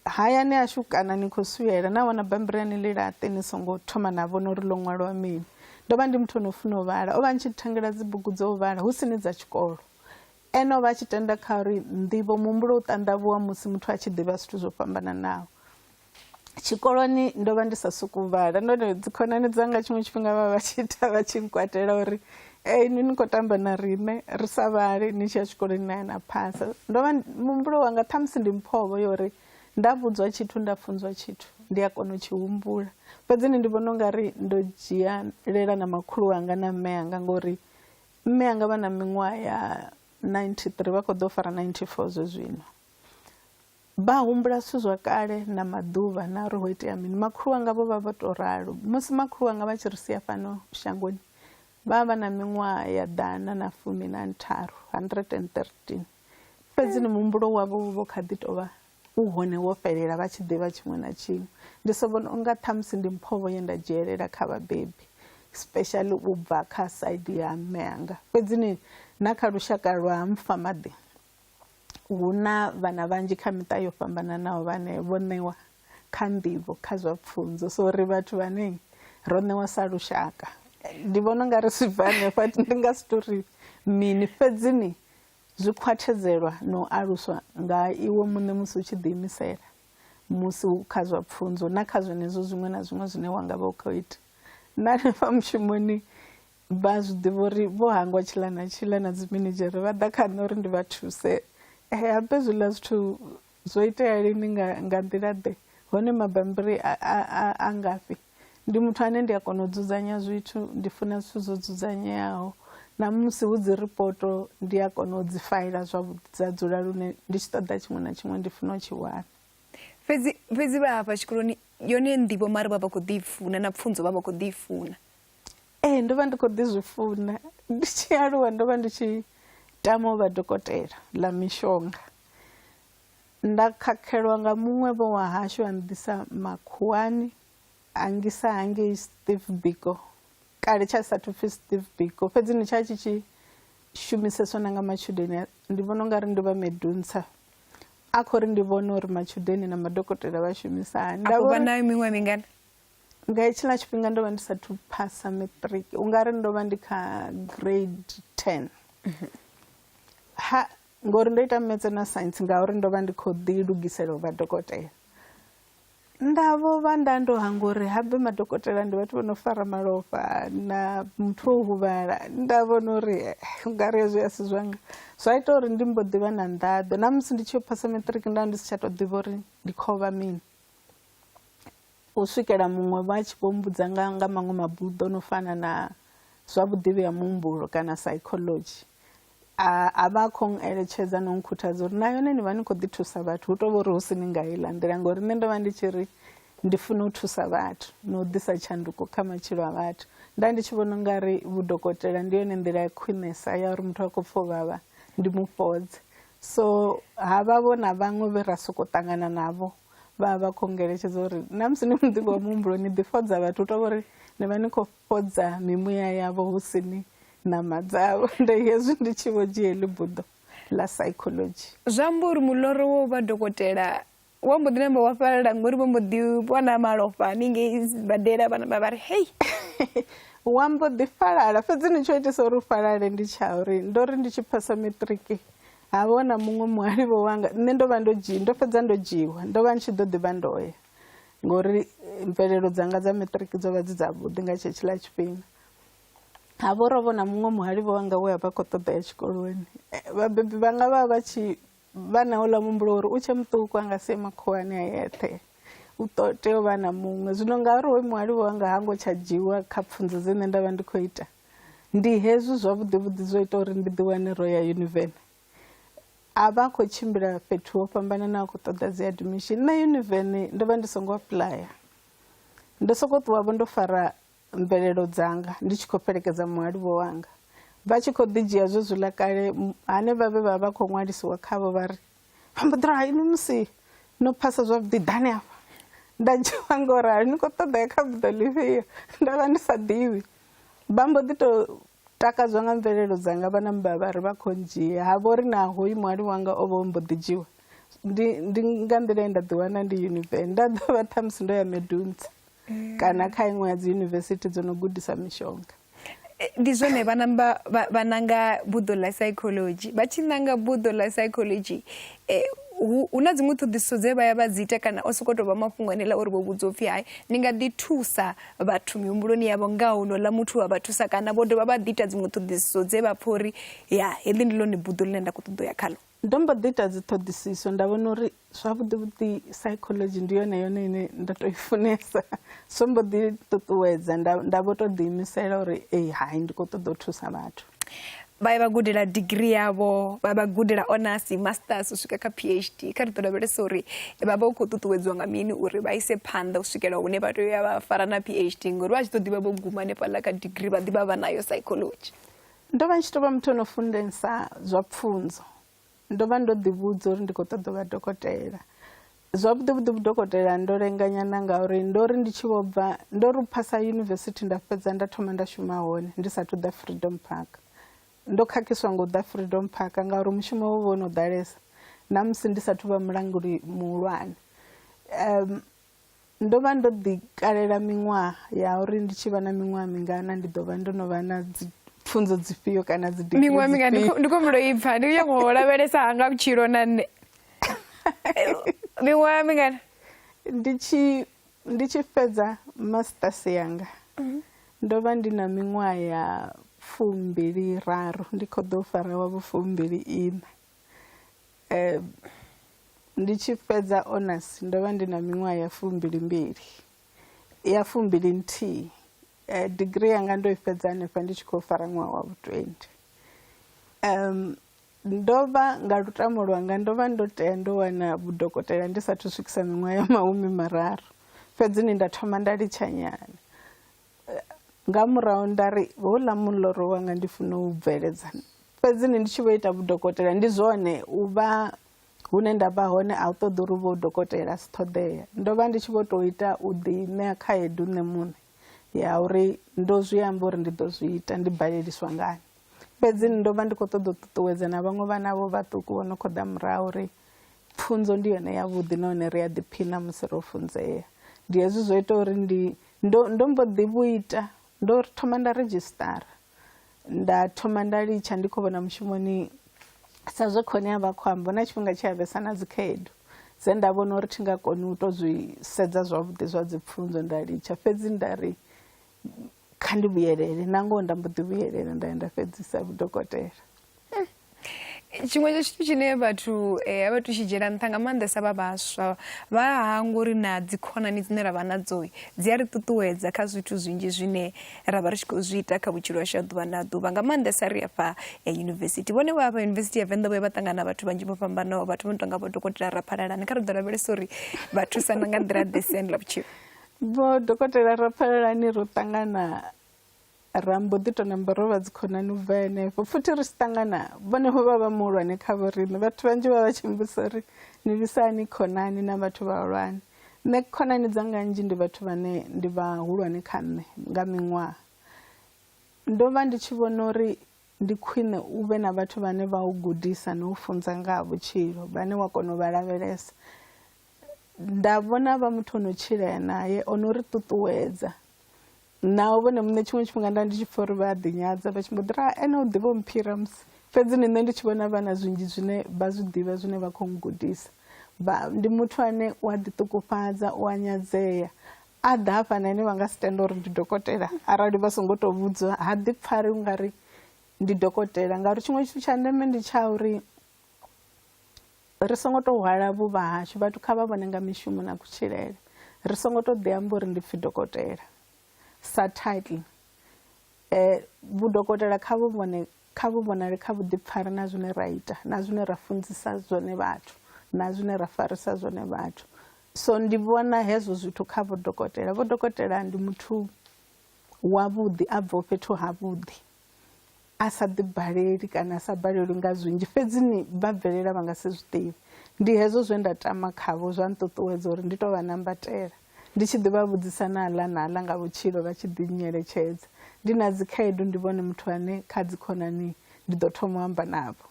hayani ashu kana ni khou swiela na wana bammbiri ni ḽi laṱe ni songo thoma na vhona uri ḽo ṅwalwa mini. Ndo vha ndi muthu ono funa u vhala, o vha ntshi thengela dzibugu dzo u vhala hu sini dza tshikolo. Ene o vha a tshi tenda kha uri nḓivho muhumbulo u ṱanḓavhuwa musi muthu a tshi ḓivha zwithu zwo fhambananaho. Tshikoloni ndo vha ndi sa sokou vhala, nahone dzikhonani dzanga tshiṅwe tshifhinga vha vha tshi ita vha tshi nkwatela uri ei inwi ni khou tamba na riṋe ri sa vhali ni tshi ya tshikoloni na ya na phasa. Ndo vha muhumbulo wanga ṱhamusi ndi mphovho ya uri nda vhudzwa tshithu nda funzwa tshithu ndi a kona u tshi humbula, fhedzi ndi vhona ungari ndo dzhialela na makhulu wanga na mme anga ngori mme anga vha na miṅwaha ya 93 vha khou ḓo fara 94 zwezwino. Vha humbula zwithu zwa kale na maḓuvha na uri ho itea mini. Makhulu wanga vho vha vho tou ralo, musi makhulu wanga vha tshi ri sia fhano shangoni vha vha na miṅwaha ya 113, 113, fhedzi ni muhumbulo wavho vho kha ḓi tovha u hone wo fhelela vha tshi ḓivha tshiṅwe na tshiṅwe. Ndi so vhona unga ṱhamusi ndi mphovho ye nda dzhielela kha vhabebi, especially u bva kha side ya mme anga, fhedzi ni na kha lushaka lwa Mufamaḓi hu na vhana vhanzhi kha miṱa yo fhambananaho vhane vho ṋewa kha nḓivho kha zwa pfunzo, so ri vhathu vhane ro ṋewa sa lushaka. Ndi vhona unga ri si bva hanefha ndi nga si tou ri mini, fhedzi ni zwi khwathedzelwa na u aluswa nga iwe muṋe musi u tshi ḓiimisela musi u kha zwa pfunzo na kha zwenezwo zwiṅwe na zwiṅwe zwine wa nga vha u khou ita. Na hanefha mushumoni vha zwi ḓivha uri vho hangwa tshiḽa na tshiḽa na dzi minidzhere vha ḓa kha nṋe uri ndi vha thuse. Habe zwiḽa zwithu zwo itea lini nga nḓila ḓe, hone mabambiri a ngafhi. Ndi muthu ane ndi a kona u dzudzanya zwithu, ndi funa zwithu zwo dzudzanyeaho, na musi hu dzi ripoto ndi a kona u dzi faela zwavhuḓi dza dzula lune ndi tshi ṱoḓa tshiṅwe na tshiṅwe ndi funa u tshi wana. Fhedzi vha hafha tshikoloni yone nḓivho mara vha vha khou ḓi funa na pfunzo vha vha khou ḓi funa. Ee, ndo vha ndi khou ḓi zwi funa, ndi tshi aluwa ndo vha ndi tshi tama u vha dokotela ḽa mishonga. Nda khakhelwa nga muṅwe vho wa hashu a nḓisa makhuwani a ngisa hangei Steve Biko, kale tsha sathu pfi Steve Biko fhedzi ni tsha tshi tshi shumiseswa na nga matshudeni, ndi vhona ungari ndi vha medunsa a khou ri ndi vhone uri matshudeni na madokotela vha shumisa hani. Afho vha na miṅwaha mingana? Nga hetshiḽa tshifhinga ndo vha ndi sathu phasa matric, ungari ndo vha ndi kha grade 10. Ha ngori ndo ita maths na science ngauri ndo vha ndi khou ḓi lugisela u vha dokotela. Nda vho vha nda ndo hangwa uri habe madokotela ndi vhathu vho no fara malofha na muthu o huvhala, nda vhona uri ungari hezwi a si zwanga, zwa ita uri ndi mbo ḓi vha na nḓaḓo. Na musi ndi tshi yo phasa matric nda ndi si tsha tou ḓivha uri ndi khou vha mini, u swikela muṅwe vha tshi vho mbudza nga maṅwe mabuḓo no fana na zwa vhuḓivhi ha muhumbulo kana psychology. A vha khou eletshedza no nkhuthadza uri na yone ni vha ni khou ḓi thusa vhathu, hu tou vha uri hu si ni nga heiḽa nḓila, ngori nṋe ndo vha ndi tshi ri ndi funa u thusa vhathu na u ḓisa tshanduko kha matshilo a vhathu. Nda ndi tshi vhona ungari vhudokotela ndi yone nḓila ya khwinesa ya uri muthu a khou pfha u vhavha ndi mu fhodze. So havha vho na vhaṅwe vhe ra sokou ṱangana navho vha vha khou ngeletshedza uri na musi ni muḓivhi wa muhumbulo ni ḓi fhodza vhathu, hu tou vha uri ni vha ni khou fhodza mimuya yavho hu si ni ṋama dzavho. Ndi hezwi ndi tshi vho dzhia heḽi buḓo ḽa psychology. Zwi amba uri muloro wa u vha dokotela Wa mbo ḓi namba wa fhalala ngori vho mbo ḓi vhona malofha haningei sibadela vha namba vha ri hei. Wa mbo ḓi fhalala fhedzi ni tsho itisa uri u fhalale ndi tsha uri ndo ri ndi tshi phasa matric ha vha na muṅwe muhalivho wanga nṋe ndo vha ndo dzhia ndo fhedza ndo dzhiwa ndo vha ndi tshi ḓo ḓi vha ndo ya ngori mvelelo dzanga dza matric dzo vha dzi dzavhuḓi nga tshetshiḽa tshifhinga. Ha vha ro vhona muṅwe muhalivho wanga we a vha khou ṱoḓa ya tshikoloni. Vhabebi vhanga vha vha tshi vha na houḽa muhumbulo uri u tshe muṱuku a nga si ye makhuwani a yeṱhe u tea u vha na muṅwe. Zwino ngauri hoyu muhalivho wanga ha ngo tsha dzhiwa kha pfunzo dze nṋe nda vha ndi khou ita ndi hezwi zwavhuḓi vhuḓi zwo ita uri ndi ḓiwane ro ya Univen. A vha khou tshimbila fhethu ho fhambananaho khou ṱoḓa dzi admission. Nṋe Univen ndo vha ndi songo apuḽaya ndo sokou ṱuwa vho ndo fara mvelelo dzanga ndi tshi khou fhelekedza muhalivho wanga. Vha tshi khou ḓi dzhia zwezwiḽa kale hanevha vhe vha vha khou ṅwalisiwa khavho vha ri vha mbo ḓi ri hai inwi musi no phasa zwavhuḓi ḓani afha. Nda dzhiwa ngo ralo ni khou ṱoḓa kha buḓo ḽifhio nda vha ndi sa ḓivhi. Vha mbo ḓi tou takadzwa nga mvelelo dzanga vha namba vha ri vha khou ndzhia ha vha uri na hoyu muhali wanga o vha o mbo ḓi dzhiwa. Ndi nga nḓila ye nda ḓiwana ndi Univen nda ḓo vha ṱhamusi ndo ya Medunsa kana kha iṅwe ya dzi yunivesithi dzo no gudisa mishonga. Ndi zwone vha namba vha nanga buḓo ḽa psychology vha tshi nanga buḓo ḽa psychology hu na dziṅwe ṱhoḓisiso dze vha ya vha dzi ita kana o sokou tou vha mafhungo aneḽa uri vho vhudzwa upfhi hai ni nga ḓi thusa vhathu mihumbuloni yavho nga honouḽa muthu wa vha thusa kana vho dovha vha ḓi ita dziṅwe ṱhoḓisiso dze vha pfha uri ya heḽi ndi ḽone buḓo ḽine nda khou ṱoḓa u ya khaḽo. Ndo mbo ḓi ita dzi ṱhoḓisiso nda vhona uri zwavhuḓi vhuḓi psychology ndi yone yone ine nda tou i funesa zwo mbo ḓi ṱuṱuwedza nda vho tou ḓiimisela uri ee hai ndi khou ṱoḓa u thusa vhathu. Vha ye vha gudela degree yavho vha vha gudela honors masters u swika kha PhD kha ri ḓo lavhelesa uri vha vha khou ṱuṱuwedziwa nga mini uri vha ise phanḓa u swikela hune vha tea u ya vha fara na PhD ngori vha tshi ḓo ḓivha vho guma hanefhaḽa kha degree vha ḓivha vha nayo psychology. Ndo vha ndi tshi tou vha muthu ono funesa zwa pfunzo ndo vha ndo ḓivhudza uri ndi khou ṱoḓa u vha dokotela. Zwavhuḓi vhuḓi vhudokotela ndo lenga nyana ngauri ndo ri ndi tshi vho bva ndo ri u phasa yunivesithi nda fhedza nda thoma nda shuma hone ndi sathu ḓa Freedom Park. Ndo khakhiswa nga u ḓa Freedom Park ngauri mushumo wo vha wo no ḓalesa na musi ndi sathu vha mulanguli muhulwane. Ndo vha ndo ḓi kalela miṅwaha ya uri ndi tshi vha na miṅwaha mingana ndi ḓo vha ndo no vha na dzi pfunzo dzifhio kana dzi degree Miṅwaha mingana ndi khou humbela u i pfha ndi khou nyanga u lavhelesa hanga vhutshilo na nṋe. Miṅwaha mingana? Ndi tshi fhedza masters yanga ndo vha ndi na miṅwaha ya 23 ndi khou ḓo fara wa vhu 24. Ndi tshi fhedza honors ndo vha ndi na miṅwaha ya 22 ya 21. Degree yanga ndo i fhedza hanefha ndi tshi khou fara ṅwaha wa vhu 20. Ndo vha nga lutamo lwanga ndo vha ndo tea ndo wana vhudokotela ndi sathu swikisa miṅwaha ya 30 fhedzi ni nda thoma nda litsha nyana. Nga murahu nda ri houḽa muḽoro wanga ndi funa u bveledza fhedzi ni ndi tshi vho ita vhudokotela ndi zwone u vha hune nda vha hone a u ṱoḓi uri u vhe u dokotela a si ṱhoḓea. Ndo vha ndi tshi vho tou ita u ḓi ṋea khaedu nṋe muṋe ya uri ndo zwi amba uri ndi ḓo zwi ita ndi baleliswa ngani. Fhedzi ndo vha ndi khou ṱoḓa u ṱuṱuwedza na vhaṅwe vhana vho vhaṱuku vho no khou ḓa murahu uri pfunzo ndi yone yavhuḓi nahone ri a ḓiphina musi ro funzea. Ndi hezwi zwo ita uri ndi ndo mbo ḓi vhu ita ndo thoma nda redzhisitara nda thoma nda litsha ndi khou vhona mushumoni sa zwe khone a vha khou amba na tshifhinga tshe a vhesa na dzikhaedu dze nda vhona uri thi nga koni u tou zwi sedza zwavhuḓi zwa dzi pfunzo nda litsha fhedzi nda ri kha ndi vhuyelele na ngoho nda mbo ḓi vhuyelela nda ya nda fhedzisa vhudokotela. Tshiṅwe tsha tshithu tshine vhathu a vha tu tshi dzhiela nṱha nga maanḓesa vha vhaswa vha hangwa uri na dzi khonani dzine ra vha nadzo dzi a ri ṱuṱuwedza kha zwithu zwinzhi zwine ra vha ri tshi khou zwi ita kha vhutshilo hashu ha ḓuvha na ḓuvha nga maanḓesa ri afha yunivesithi. Vhone vha afha yunivesithi ya Venḓa vho ya vha ṱangana na vhathu vhanzhi vho fhambanaho vhathu vho no tonga vho dokotela Raphalalani kha ri ḓo lavhelesa uri vha thusana nga nḓila ḓe siani ḽa vhutshilo. Vho dokotela Raphalalani ro ṱangana ra mbo ḓi tou namba ro vha dzikhonani u bva henefho futhi ri tshi ṱangana vhone vho vha vha muhulwane kha vho riṋe vhathu vhanzhi vha vha tshi mbudzisa uri ni vhisa hani khonani na vhathu vhahulwane. Nṋe khonani dzanga nnzhi ndi vhathu vhane ndi vhahulwane kha nṋe nga miṅwaha. Ndo vha ndi tshi vhona uri ndi khwine u vhe na vhathu vhane vha u gudisa na u funza nga ha vhutshilo vhane wa kona u vha lavhelesa. Nda vhona vha muthu ono tshilea naye, ono ri ṱuṱuwedza. Naho vhone muṋe tshiṅwe tshifhinga nda ndi tshi pfha uri vha a ḓinyadza, vha tshi mbo ḓi ri ene u ḓivha u mphira musi. Fhedzi ni nṋe ndi tshi vhona vha na zwinzhi zwine vha zwi ḓivha zwine vha khou ngudisa. Ndi muthu ane u a ḓiṱukufhadza, u a nyadzea. A ḓa hafha na ene vha nga si tenda uri ndi dokotela arali vha songo tou vhudzwa, ha ḓi pfha ri ungari ndi dokotela. Ngauri tshiṅwe tshithu tsha ndeme ndi tsha uri ri songo tou hwala vhuvha hashu, vhathu kha vha vhone nga mishumo na kutshilele. Ri songo tou ḓi amba uri ndi pfhi dokotela sa title. Vhudokotela kha vhu vhone, kha vhu vhonale kha vhuḓipfari na zwine ra ita, na zwine ra funzisa zwone vhathu, na zwine ra farisa zwone vhathu. So ndi vhona hezwo zwithu kha vho dokotela. Vho dokotela ndi muthu wavhuḓi, a bvaho fhethu havhuḓi, a sa ḓibaleli kana a sa balelwi nga zwinzhi, fhedzi ni vha bvelela vha nga si zwi ḓivhe. Ndi hezwo zwe nda tama khavho, zwa nṱuṱuwedza uri ndi tou vha nambatela, ndi tshi ḓi vha vhudzisa na aḽa na aḽa nga vhutshilo, vha tshi ḓi nyeletshedza. Ndi na dzikhaedu ndi vhone muthu ane kha dzikhonani ndi ḓo thoma u amba navho.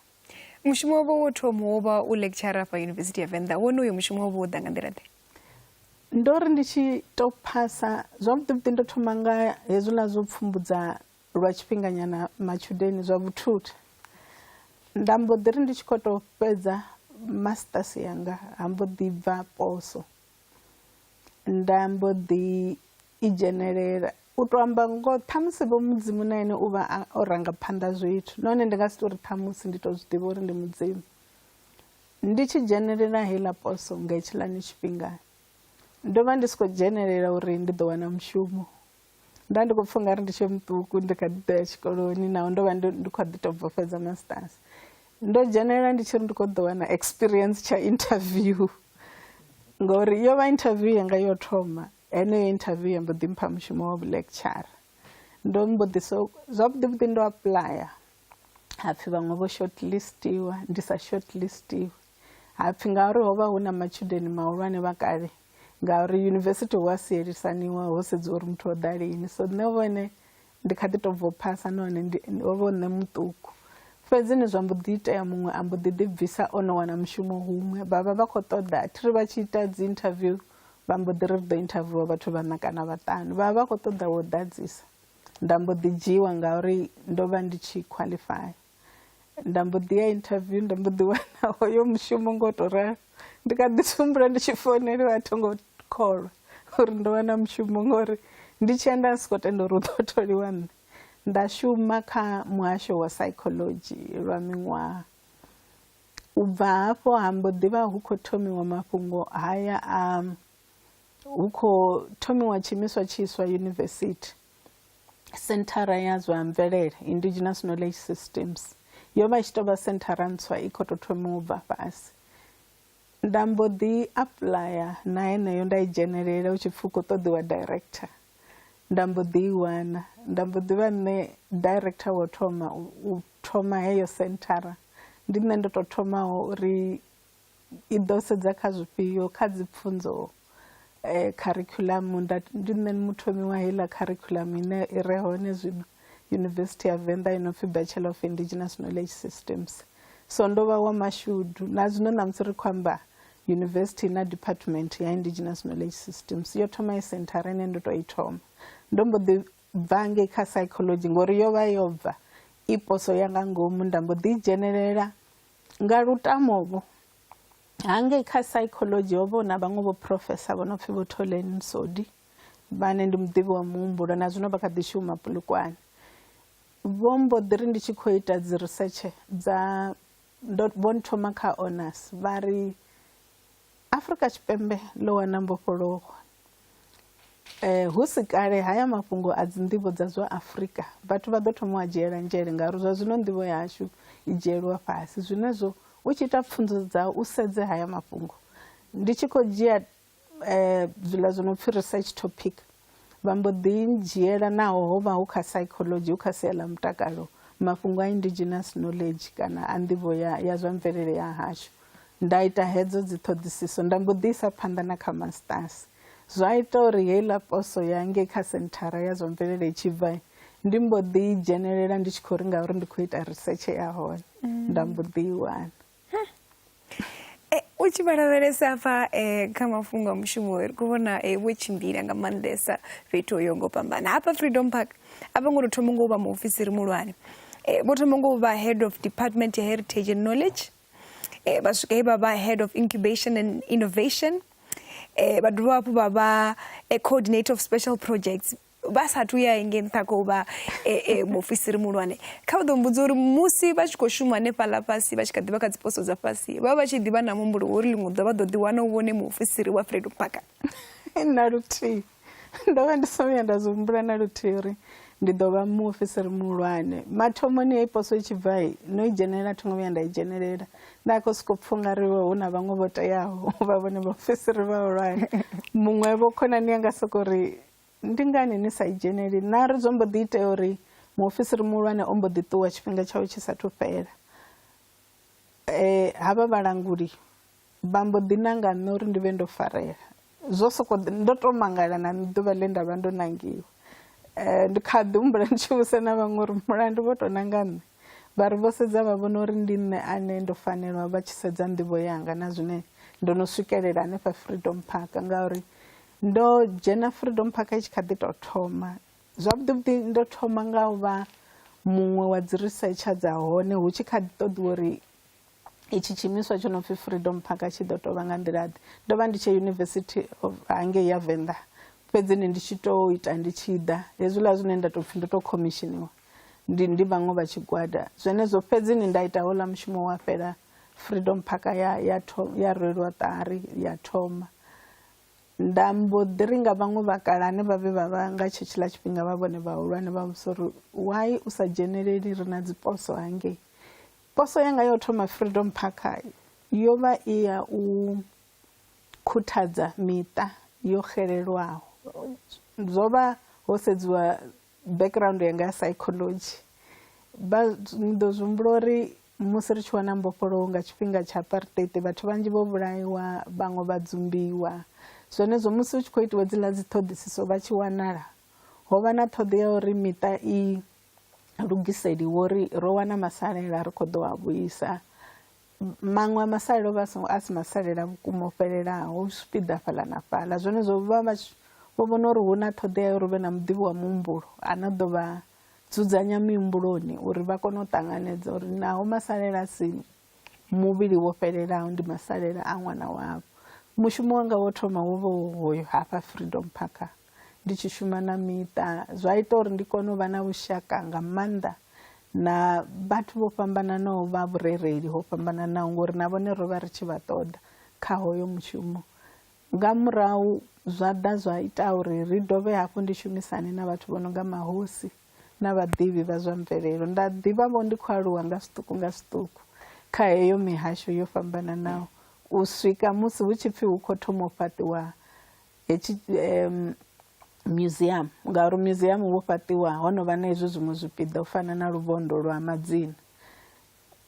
Mushumo wavho wo thoma wo vha u lecturer afha Yunivesithi ya Venḓa. Wonoyu mushumo wo vha wo ḓa nga nḓila ḓe? Ndo ri ndi tshi tou phasa zwavhuḓi vhuḓi, ndo thoma nga hezwiḽa zwo pfumbudza lwa tshifhinganyana matshudeni zwa vhuthutha. Nda mbo ḓi ri ndi tshi khou tou fhedza masters yanga, ha mbo ḓi bva poso, nda mbo ḓi i dzhenelela. U tou amba ngoho, ṱhamusi vho Mudzimu na ene u vha o ranga phanḓa zwithu, nahone ndi nga si tou ri ṱhamusi, ndi tou zwi ḓivha uri ndi Mudzimu. Ndi tshi dzhenelela heiḽa poso nga hetshiḽani tshifhinga, ndo vha ndi si khou dzhenelela uri ndi ḓo wana mushumo. Nda ndi khou pfha ungari ndi tshe muṱuku, ndi kha ḓi ḓo ya tshikoloni, naho ndo vha ndi kha ḓi tou bva u fhedza masters. Ndo dzhenelela ndi tshi ri ndi khou ḓo wana experience tsha interview, ngori yo vha interview yanga yo thoma. Heneyo interview ya mbo ḓi mpha mushumo wa vhulecturer. Ndo mbo ḓi so zwavhuḓi vhuḓi ndo apuḽaya, hapfi vhaṅwe vho shortlistiwa, ndi sa shortlistiwe. Hapfi ngauri ho vha hu na matshudeni mahulwane vha kale, ngauri yunivesithi hu a sielisaniwa ho sedziwa uri muthu o ḓa lini. So nṋe vhone ndi kha ḓi tou bva u phasa, nahone ho vha hu nṋe muṱuku. Fhedzi ni zwa mbo ḓi itea muṅwe a mbo ḓi ḓi bvisa o no wana mushumo huṅwe, vha vha vha khou ṱoḓa, thi ri vha tshi ita dzi interview vha mbo ḓi ri ri ḓo interviewa vhathu vhaṋa kana vhaṱanu, vha vha vha khou ṱoḓa wo ḓadzisa. Nda mbo ḓi dzhiiwa ngauri ndo vha ndi tshi qualify. Nda mbo ḓi ya interview, nda mbo ḓi wana hoyo mushumo ngo to ralo. Ndi kha ḓi humbula ndi tshi founeliwa, a tho ngo kholwa uri ndo wana mushumo, ngori ndi tshi ya nda si khou tenda uri hu ḓo tholiwa nṋe. Nda shuma kha muhasho wa psychology lwa miṅwaha. U bva hafho ha mbo ḓi vha hu khou thomiwa mafhungo haya a hu khou thomiwa tshiimiswa tshiswa yunivesithi, senthara ya zwa mvelele, Indigenous Knowledge Systems. Yo vha i tshi tou vha senthara ntswa i khou tou thomiwa u bva fhasi. Nda mbo ḓi apuḽaya na heneyo, nda i dzhenelela hu tshi pfhi hu khou ṱoḓiwa director. Nda mbo ḓi i wana, nda mbo ḓi vha nṋe director wa u thoma u thoma heyo senthara. Ndi nṋe ndo tou thomaho uri i ḓo sedza kha zwifhio, kha dzi pfunzo curriculum. Ndi nṋe muthomi wa heiḽa curriculum ine i re hone zwino Yunivesithi ya Venḓa i no pfhi Bachelor of Indigenous Knowledge Systems. So ndo vha wa mashudu na zwino ṋamusi ri khou amba yunivesithi na department ya Indigenous Knowledge Systems yo thoma i senthara ine ndo tou i thoma. Ndo mbo ḓi bva ngei kha psychology ngori yo vha yo bva i poso ya nga ngomu, nda mbo ḓi dzhenelela nga lutamo-vho. Hangei kha psychology ho vha hu na vhaṅwe vho professor vho no pfhi vho Tholeni Sodi, vhane ndi muḓivhi wa muhumbulo na zwino vha kha ḓi shuma Polokwane. Vho mbo ḓi ri ndi tshi khou ita dzi research dza ndo vho nthoma kha honors, vha ri Afrika Tshipembe ḽo wana mbofholowo hu si kale haya mafhungo a dzi nḓivho dza zwa Afrika vhathu vha ḓo thoma u a dzhiela nzhele, ngauri zwa zwino nḓivho yashu i dzhielwa fhasi. Zwinezwo u tshi ita pfunzo dzau u sedze haya mafhungo. Ndi tshi khou dzhia zwiḽa zwo no pfhi research topic, vha mbo ḓi ndzhiela naho ho vha hu kha psychology, hu kha sia ḽa mutakalo, mafhungo a indigenous knowledge kana a nḓivho ya zwa mvelele ya hashu. Nda ita hedzo dzi ṱhoḓisiso, nda mbo ḓi isa phanḓa na kha masters. Zwa ita uri heiḽa poso ya ngei kha senthara ya zwa mvelele i tshi bva, ndi mbo ḓi dzhenelela ndi tshi khou ri ngauri ndi khou ita research ya hone, nda mbo ḓi i wana. U tshi vha lavhelesa hafha kha mafhungo a mushumo ri khou vhona vho tshimbila nga maanḓesa fhethu ho yaho nga u fhambana. Hafha Freedom Park a vho ngo tou thoma ngo u vha muofisiri muhulwane, vho thoma ngo u vha head of department ya heritage and knowledge, vha swika he vha vha head of incubation and innovation, vha dovha hafhu vha vha coordinator of special projects vha sathu ya ngei nṱha khou vha muofisiri muhulwane. Kha vha ḓo mbudza uri musi vha tshi khou shuma hanefhaḽa fhasi vha tshi kha ḓivha kha dziposo dza fhasi vha vha tshi ḓivha na muhumbulo wa uri ḽiṅwe ḓuvha vha ḓo ḓiwana u vhone muofisiri wa Freedom Park? Na luthihi ndo vha ndi songo vhuya nda zwi humbula na luthihi uri ndi ḓo vha muofisiri muhulwane. Mathomoni heyi poso i tshi bva no i dzhenelela thi ngo vhuya nda i dzhenelela, nda khou sokou pfha ungari hu na vhaṅwe vho teaho u vha vhone vhaofisiri vhahulwane. Muṅwe vho khonani yanga soko ri ndi ngani ni sa i dzheneli, na ri zwo mbo ḓi itea uri muofisiri muhulwane o mbo ḓi ṱuwa tshifhinga tshawe tshi sathu fhela. Havha vhalanguli vha mbo ḓi nanga nṋe uri ndi vhe ndo farela, zwo soko ndo to mangala na ḓuvha ḽe nda vha ndo nangiwa. Ndi kha ḓi humbula ndi tshi vhusa na vhaṅwe uri mulandu vho to nanga nṋe, vha ri vho sedza vha vhona uri ndi nṋe ane ndo fanelwa vha tshi sedza nḓivho yanga na zwine ndo no swikelela hanefha Freedom Park, ngauri ndo dzhena Freedom Park i tshi kha ḓi tou thoma. Zwavhuḓi vhuḓi ndo thoma nga u vha muṅwe wa dzi researcher dza hone hu tshi kha ḓi ṱoḓiwa uri itshi tshiimiswa tsho no pfi Freedom Park tshi ḓo tovha nga nḓila ḓe. Ndo vha ndi tshe University of hangei ya Venḓa, fhedzi ndi tshi to ita ndi tshi ḓa hezwiḽa zwine nda tou pfhi ndo to khomishiniwa ndi ndi vhaṅwe vha tshigwada zwenezwo, fhedzi ni nda ita houḽa mushumo wa fhela Freedom Park ya ya ya rwelwa ṱari ya thoma. Nda mbo ḓi ri nga vhaṅwe vhakalane vha vhe vha vha nga tshetshiḽa tshifhinga vha vhone vhahulwane vha vhudzisa uri why u sa dzheneleli ri na dziposo hangei. Poso yanga ya u thoma Freedom Park yo vha i ya u khuthadza miṱa yo xelelwaho. Zwo vha ho sedziwa background yanga ya psychology, vha ni ḓo zwi humbula uri musi ri tshi wana mbofholowo nga tshifhinga tsha apartheid vhathu vhanzhi vho vhulaiwa, vhaṅwe vha dzumbiwa. Zwenezwo musi hu tshi khou itiwa hedziḽa dzi ṱhoḓisiso vha tshi wanala, ho vha na ṱhoḓea ya uri miṱa i lugiseliwe uri ro wana masalela ri khou ḓo a vhuisa. Maṅwe a masalela o vha a si masalela vhukuma o fhelelaho, zwipiḓa fhaḽa na fhaḽa. Zwenezwo vha vha vho vhona uri hu na ṱhoḓea ya uri hu vhe na muḓivhi wa muhumbulo ane a ḓo vha dzudzanya mihumbuloni uri vha kone u ṱanganedza uri naho masalela a si muvhili wo fhelelaho ndi masalela a ṅwana wavho. Mushumo wanga wo thoma wo vha u hoyo hafha Freedom Park ndi tshi shuma na miṱa, zwa ita uri ndi kone u vha na vhushaka nga maanḓa na vhathu vho fhambananaho vha vhurereli ho fhambananaho ngori na vhone ro vha ri tshi vha ṱoḓa kha hoyo mushumo. Nga murahu zwa ḓa zwa ita uri ri dovhe hafhu ndi shumisane na vhathu vho no nga mahosi na vhaḓivhi vha zwa mvelelo. Nda ḓivha vho ndi khou aluwa nga zwiṱuku nga zwiṱuku kha heyo mihasho yo fhambananaho u swika musi hu tshi pfhi hu khou thoma u fhaṱiwa hetshi museum, ngauri museum wo fhaṱiwa ho no vha na hezwi zwiṅwe zwipiḓa u fana na luvhondo lwa madzina.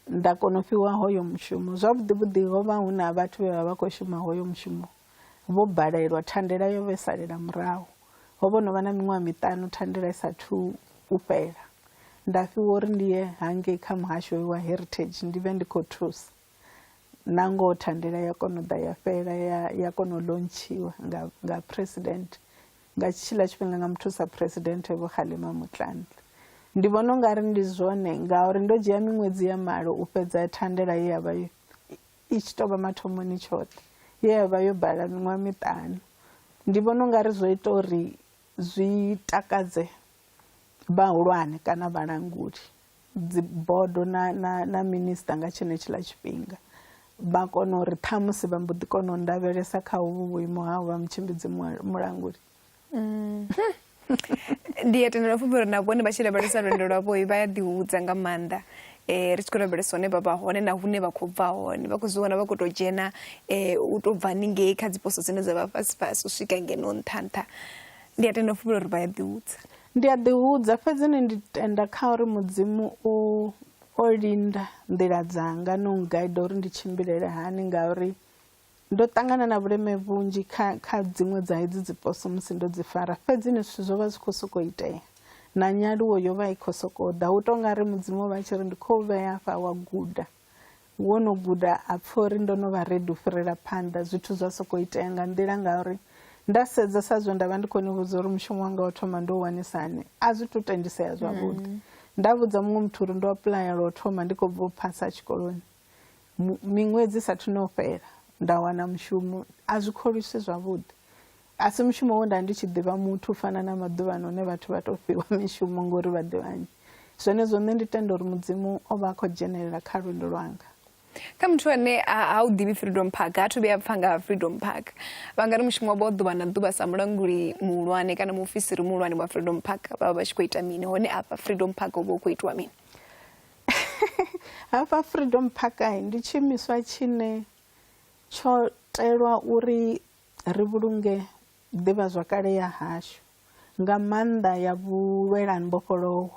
Nda kona u fhiwa hoyo mushumo. Zwavhuḓi vhuḓi ho vha hu na vhathu vhe vha vha khou shuma hoyo mushumo vho balelwa, thandela yo vha i salela murahu. Ho vho no vha na miṅwaha miṱanu thandela i sathu u fhela. Nda fhiwa uri ndi ye hangei kha muhasho wa heritage ndi vhe ndi khou thusa. Na ngoho thandela ya kona u ḓa ya fhela ya ya kona u lontshiwa nga nga president nga tshiḽa tshifhinga nga muthusa president Vho Kgalema Motlanthe. Ndi vhona u nga ri ndi zwone ngauri ndo dzhia miṅwedzi ya malo u fhedza thandela ye ya vha i tshi tou vha mathomoni tshoṱhe ye ya vha yo bala miṅwaha miṱanu. Ndi vhona u nga ri zwo ita uri zwi takadze vhahulwane kana vhalanguli dzi bodo na na na minister nga tshenetshiḽa tshifhinga vha kona uri ṱhamusi vha mbo ḓi kona u ndavhelesa kha hovhu vhuimo ha u vha mutshimbidzi mulanguli. Ndi a tendela fhufhelo na vhone vha tshi lavhelesa lwendo lwavho vha ya ḓihudza nga maanḓa ri tshi khou lavhelesa hone vha vha hone na hune vha khou bva hone vha khou zwi wana vha khou tou dzhena u tou bva haningei kha dziposo dzine dza vha fhasi fhasi u swika ngeno nṱha nṱha. Ndi a tenda fhufhelo uri vha ya ḓihudza. Ndi a ḓihudza fhedzi ni ndi tenda kha uri Mudzimu u o linda nḓila dzanga no ngaida uri ndi tshimbilele hani ngauri ndo ṱangana na vhuleme vhunzhi kha kha dziṅwe dza hedzi dziposo musi ndo dzi fara fhedzi ni zwithu zwo vha zwi khou sokou itea na nyaluwo yo vha i khou sokou ḓa hu tou nga ri Mudzimu o vha tshi ri ndi khou vhea hafha wa guda. Wo no guda a pfha uri ndo no vha ready u fhirela phanḓa, zwithu zwa sokou itea nga nḓila ngauri nda sedza sa zwe nda vha ndi khou ni vhudza uri mushumo wanga wa thoma ndo u wanisa hani, a zwi tu tendisea zwavhuḓi. Nda vhudza muṅwe muthu uri ndo apuḽaya lwa u thoma ndi khou bva u phasa tshikoloni, miṅwedzi i sathu no fhela nda wana mushumo, a zwi kholwisi zwavhuḓi. A si mushumo we nda ndi tshi ḓivha muthu u fana na maḓuvhano hune vhathu vha tou fhiwa mishumo ngori vha ḓivhanye. Zwenezwo nṋe ndi tenda uri Mudzimu o vha a khou dzhenelela kha lwendo lwanga. Kha muthu ane ha u ḓivhi Freedom Park, ha thu vhuya pfa nga Freedom Park, vha nga ri mushumo wavho wa ḓuvha na ḓuvha sa mulanguli muhulwane kana muofisiri muhulwane wa Freedom Park vha vha vha tshi khou ita mini? Hone afha Freedom Park hu vha hu khou itiwa mini? Hafha Freedom Park ndi tshiimiswa tshine tsho telwa uri ri vhulunge ḓivhazwakale ya hashu, nga maanḓa ya vhulwelambofholowo,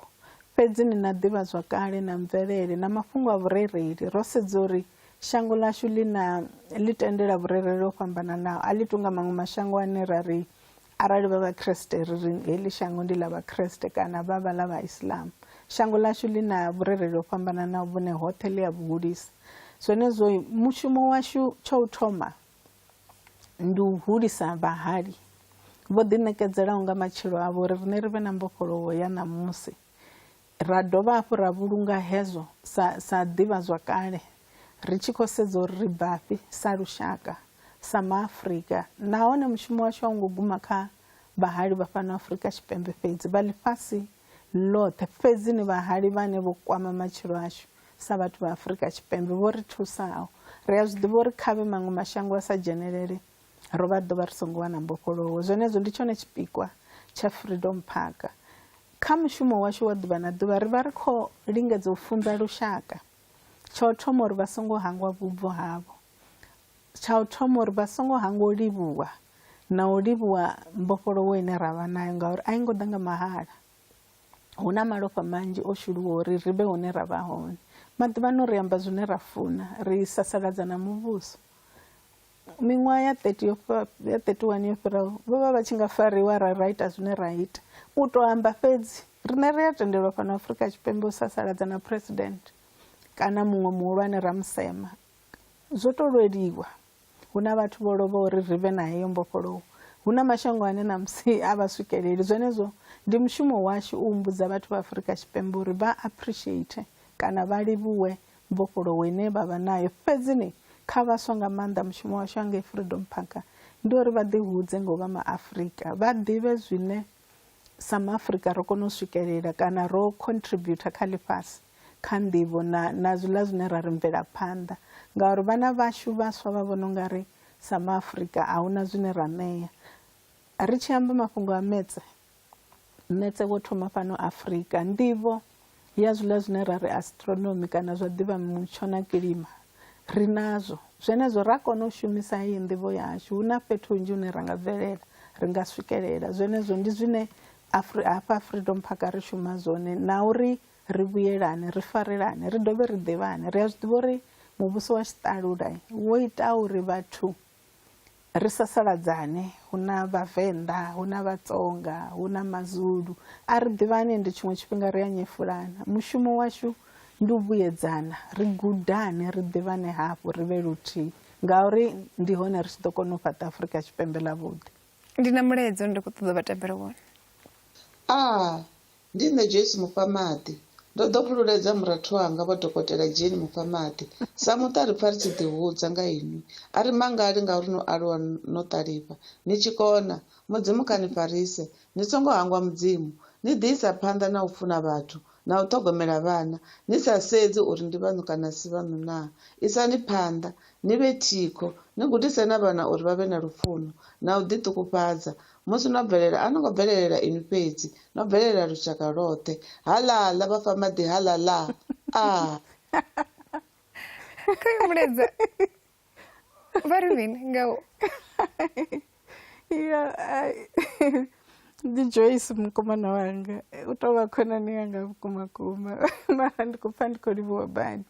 fhedzi ni na ḓivhazwakale na mvelele na mafhungo a vhurereli. Ro sedza uri shango ḽashu ḽi na ḽi tendela vhurereli ho fhambananaho, a ḽi tou nga maṅwe mashango ane ra ri arali vha Vhakriste ri ri heḽi shango ndi ḽa Vhakriste kana vha vha ḽa Vhaislam. Shango ḽashu ḽi na vhurereli ho fhambananaho vhune hoṱhe ḽi a vhu hulisa. Zwenezwo mushumo washu tsha u thoma ndi u hulisa vhahali vho ḓiṋekedzelaho nga matshilo avho uri riṋe ri vhe na mbofholowo ya ṋamusi. Ra dovha hafhu ra vhulunga hezwo sa, sa ḓivhazwakale ri tshi khou sedza uri ri bvafhi sa lushaka, sa maAfrika. Nahone mushumo washu a u ngo guma kha vhahali vha fhano Afrika Tshipembe fhedzi, vha ḽifhasi ḽoṱhe fhedzi ni vhahali vhane vho kwama matshilo ashu. Sa vhathu vha Afrika Tshipembe vho ri thusaho, ri a zwi ḓivha uri khavhe maṅwe mashango a sa dzhenelele, ro vha ḓo vha ri songo wana mbofholowo. Zwenezwo ndi tshone tshipikwa tsha Freedom Park. Kha mushumo washu wa ḓuvha na ḓuvha ri vha ri khou lingedza u funza lushaka, tsha u thoma uri vha songo hangwa vhubvo havho, tsha u thoma uri vha songo hangwa u livhuwa na u livhuwa mbofholowo ine ra vha nayo ngauri a i ngo ḓa nga mahala. Hu na malofha manzhi o shuluwa uri ri vhe hune ra vha hone. Maḓuvhano ri amba zwine ra funa, ri sasaladza na muvhuso. Miṅwaha ya 30 yo ya 31 yo fhiraho vho vha vha tshi nga fariwa ra ra ita zwine ra ita. U tou amba fhedzi, riṋe ri a tendelwa fhano Afrika Tshipembe u sasaladza na president kana muṅwe muhulwane ra musema. Zwo tou lweliwa. Hu na vhathu vho lovhaho uri ri vhe na heyo mbofholowo. Hu na mashango ane ṋamusi a vha swikeleli. Zwenezwo ndi mushumo washu u humbudza vhathu vha Afrika Tshipembe uri vha appreciate kana vha livhuwe mbofholowo ine vha vha nayo. Fhedzi ni kha vhaswa nga maanḓa mushumo washu hangei Freedom Park ndi uri vha ḓihudze nga u vha maAfrika, vha ḓivhe zwine sa maAfrika ro kona u swikelela kana ro contributor kha ḽifhasi kha nḓivho na, na zwiḽa zwine ra ri mvelaphanḓa. Ngauri vhana vhashu vhaswa vha vhona u nga ri sa maAfrika a huna zwine ra ṋea. Ri tshi amba mafhungo a metse, metse wo thoma fhano Afrika. Nḓivho ya zwiḽa zwine ra ri astronomy kana zwa ḓivha mutsho na kilima ri nazwo. Zwenezwo ra kona u shumisa heyi nḓivho yashu, hu na fhethu hunzhi hune ra nga bvelela, ri nga swikelela. Zwenezwo ndi zwine hafha Freedom Park ri shuma zwone na uri ri vhuyelane, ri farelane, ri dovhe ri ḓivhane. Ri a zwi ḓivha uri muvhuso wa tshiṱalula wo ita uri vhathu ri sasaladzane, hu na Vhavenḓa, hu na Vhatsonga, hu na Mazulu. A ri ḓivhani ende tshiṅwe tshifhinga ri a nyefulana. Mushumo washu ndi u vhuyedzana, ri gudane, ri ḓivhane hafhu, ri vhe luthihi ngauri ndi hone ri tshi ḓo kona u fhaṱa Afrika Tshipembe ḽavhuḓi. Ndi na mulaedza une ndi khou ṱoḓa vha tambele wone. A Ndi nṋe Joyce Mufamaḓi. Ndo ḓo fhululedza murathu wanga Vho Dokotela Jane Mufamaḓi. Sa muṱa ri pfa ri tshi ḓihudza nga inwi. A ri mangali ngauri no aluwa no ṱalifha, ni tshi kona. Mudzimu kha ni farise. Ni songo hangwa Mudzimu. Ni ḓi isa phanḓa na u funa vhathu na u ṱhogomela vhana, ni sa sedzi uri ndi vhaṋu kana a si vhaṋu naa. Isani phanḓa, ni vhe thikho, ni gudise na vhana uri vha vhe na lufuno na u ḓiṱukufhadza. Musi no bvelela, a no ngo bvelelela inwi fhedzi, no bvelelela lushaka lwoṱhe. Halala vha fa maḓi halala! A. Kha uyu mulaedza vha ri mini nga u Ya, ai, ndi Joyce mukomana wanga u tou vha khonani yanga vhukuma kuma mara ndi khou pfa ndi khou livhuwa badi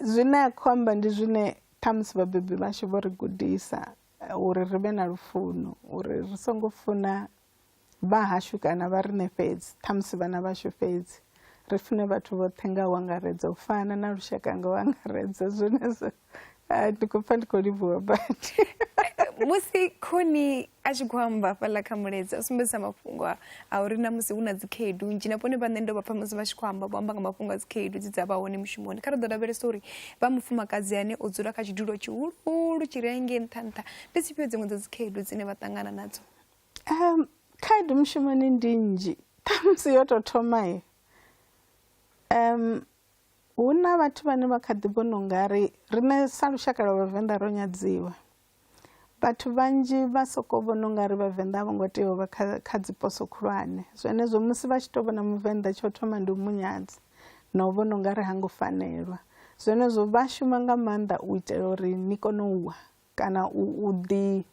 zwine a khou amba ndi zwine ṱhamusi vhabebi vhashu vho ri gudisa uri ri vhe na lufuno uri ri songo funa vha hashu kana vha riṋe fhedzi ṱhamusi vhana vhashu fhedzi. Ri fune vhathu vhoṱhe nga u angaredza, u fana na lushaka nga u angaredza. Zwenezwo ndi khou pfa ndi khou livhuwa badi. Musi Khoni a tshi khou amba fhaḽa kha Mulaedza, o sumbedzisa mafhungo a uri na musi hu na dzikhaedu nnzhi, na vhone vhaṋe ndo vha pfa musi vha tshi khou amba, vho amba nga mafhungo a dzikhaedu dze dza vha hone mushumoni. Kha ri ḓo lavhelesa uri vha mufumakadzi ane o dzula kha tshidulo tshihuluhulu tshi re ngei nṱha nṱha, ndi dzifhio dziṅwe dza dzikhaedu dzine vha ṱangana nadzo? Khaedu mushumoni ndi nnzhi, ṱhamusi yo tou thoma hu na vhathu vhane vha kha ḓi vhona ungari riṋe sa lushaka lwa Vhavenḓa ro nyadziwa. Vhathu vhanzhi vha soko vhona ungari Vhavenḓa a vho ngo tea u vha kha dzi poso khulwane. Zwenezwo musi vha tshi to vhona Muvenḓa tsho thoma ndi u munyadza na u vhona ungari ha ngo fanelwa. Zwenezwo vha shuma nga maanḓa u itela uri ni kone u wa kana u ḓi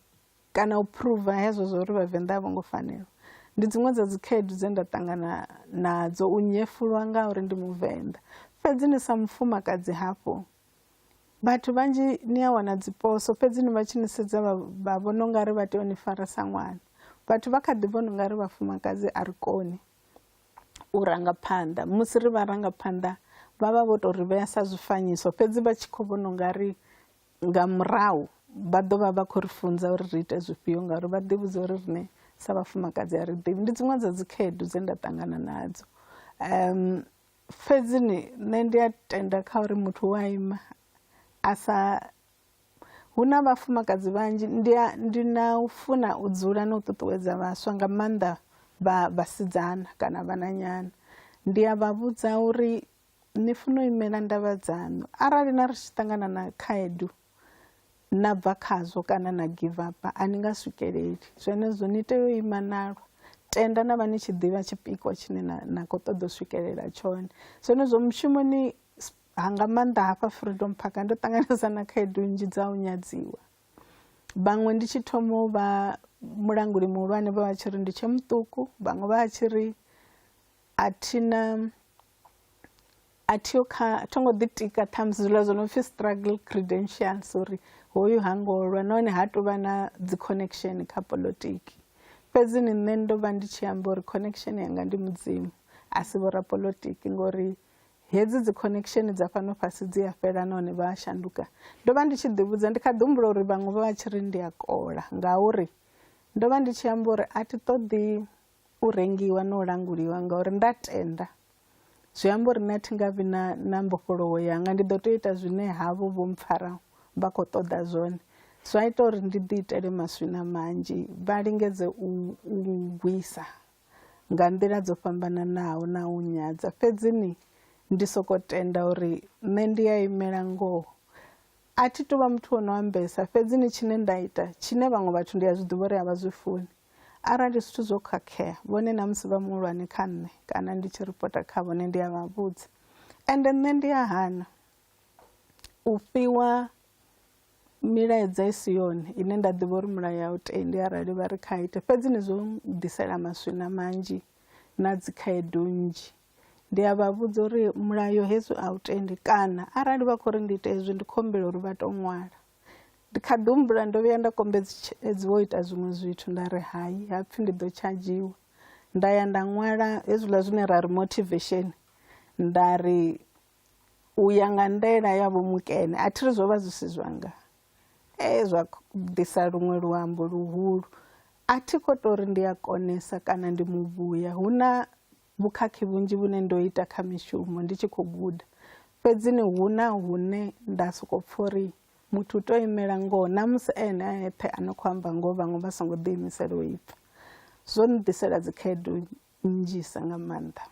kana u phuruva hezwo zwa uri Vhavenḓa a vho ngo fanelwa. Ndi dziṅwe dza dzikhaedu dze nda ṱangana nadzo, u nyefulwa ngauri ndi Muvenḓa. Fhedzi ni sa mufumakadzi hafhu, vhathu vhanzhi ni a wana dziposo fhedzi ni vha tshi ni sedza vha vhona ungari vha tea u ni fara sa ṅwana. Vhathu vha kha ḓi vhona ungari vhafumakadzi a ri koni u ranga phanḓa. Musi ri vharangaphanḓa vha vha vho tou ri vhea sa zwifanyiso fhedzi vha tshi khou vhona ungari nga murahu vha ḓo vha vha khou ri funza uri ri ite zwifhio ngauri vha ḓi vhudza uri riṋe sa vhafumakadzi a ri ḓivhi. Ndi dziṅwe dza dzikhaedu dze nda ṱangana nadzo. Fhedzi ni nṋe ndi a tenda kha uri muthu u a ima a sa, hu na vhafumakadzi vhanzhi ndi a ndi na u funa u dzula na u ṱuṱuwedza vhaswa nga maanḓa vha vhasidzana kana vhananyana. Ndi a vha vhudza uri ni funa u imela ndavha dzaṋu, arali na ri tshi ṱangana na khaedu na bva khazwo kana na give up a ni nga swikeleli. Zwenezwo ni tea u ima na lwa, tenda na vha ni tshi ḓivha tshipikwa tshine na khou ṱoḓa u swikelela tshone. Zwenezwo mushumoni nga maanḓa hafha Freedom Park ndo ṱanganesa na khaedu nnzhi dza u nyadziwa. Vhaṅwe ndi tshi thoma u vha mulanguli muhulwane vha vha tshi ri ndi tshe muṱuku, vhaṅwe vha tshi ri a thina a thiho kha tho ngo ḓitika ṱhamusi zwiḽa zwo no pfhi struggle credentials uri hoyu ha ngo lwa nahone ha tou vha na dzi connection kha polotiki. Fhedzi ni nṋe ndo vha ndi tshi amba uri connection yanga ndi Mudzimu a si vhorapolotiki ngori hedzi dzi connection dza fhano fhasi dzi a fhela nahone vha a shanduka. Ndo vha ndi tshi ḓivhudza ndi kha ḓi humbula uri vhaṅwe vha vha tshi ri ndi a kola ngauri ndo vha ndi tshi amba uri a thi ṱoḓi u rengiwa na u languliwa ngauri nda tenda zwi amba uri nṋe a thi nga vhi na na mbofholowo yanga, ndi ḓo tea u ita zwine havho vho mpfara vha khou ṱoḓa zwone. Zwa ita uri ndi ḓi itele maswina manzhi, vha lingedze u wisa nga nḓila dzo fhambananaho na u nyadza, fhedzi ni ndi soko tenda uri nṋe ndi a imela ngoho. A thi tu vha muthu wo no ambesa, fhedzi ni tshine nda ita tshine vhaṅwe vhathu ndi a zwi ḓivha uri a vha zwi funi. Arali zwithu zwo khakhea, vhone na musi vha muhulwane kha nṋe kana ndi tshi ripota kha vhone ndi a vha vhudza. Ende nṋe ndi a hana u fhiwa milaedza i si yone ine nda ḓivha uri mulayo a u tendi arali vha ri kha ite. Fhedzi ni zwo ḓisela maswina manzhi na dzikhaedu nnzhi. Ndi a vha vhudza uri mulayo hezwi a u tendi kana arali vha khou ri ndi ite hezwi ndi khou humbela uri vha tou ṅwala. Ndi kha ḓi humbula ndo vhuya nda kombetshedziwa u ita zwiṅwe zwithu nda ri hai ha pfhi ndi ḓo tshadzhiwa, nda ya nda ṅwala hezwiḽa zwine ra ri motivation nda ri u ya nga ndaela ya vho mukene a thi ri zwo vha zwi si zwanga e zwa ḓisa luṅwe luambo luhulu a thi kho tori ndi a konesa kana ndi muvhuya hu na vhukhakhi vhunzhi vhune ndo ita kha mishumo ndi tshi khou guda fhedzi ni hu na hune nda soko pfha uri muthu u tou imela ngoho na musi ene a eṱhe a no khou amba ngoho vhaṅwe vha songo ḓiimisela u ipfa zwo nḓisela dzikhaedu nnzhisa nga maanḓa.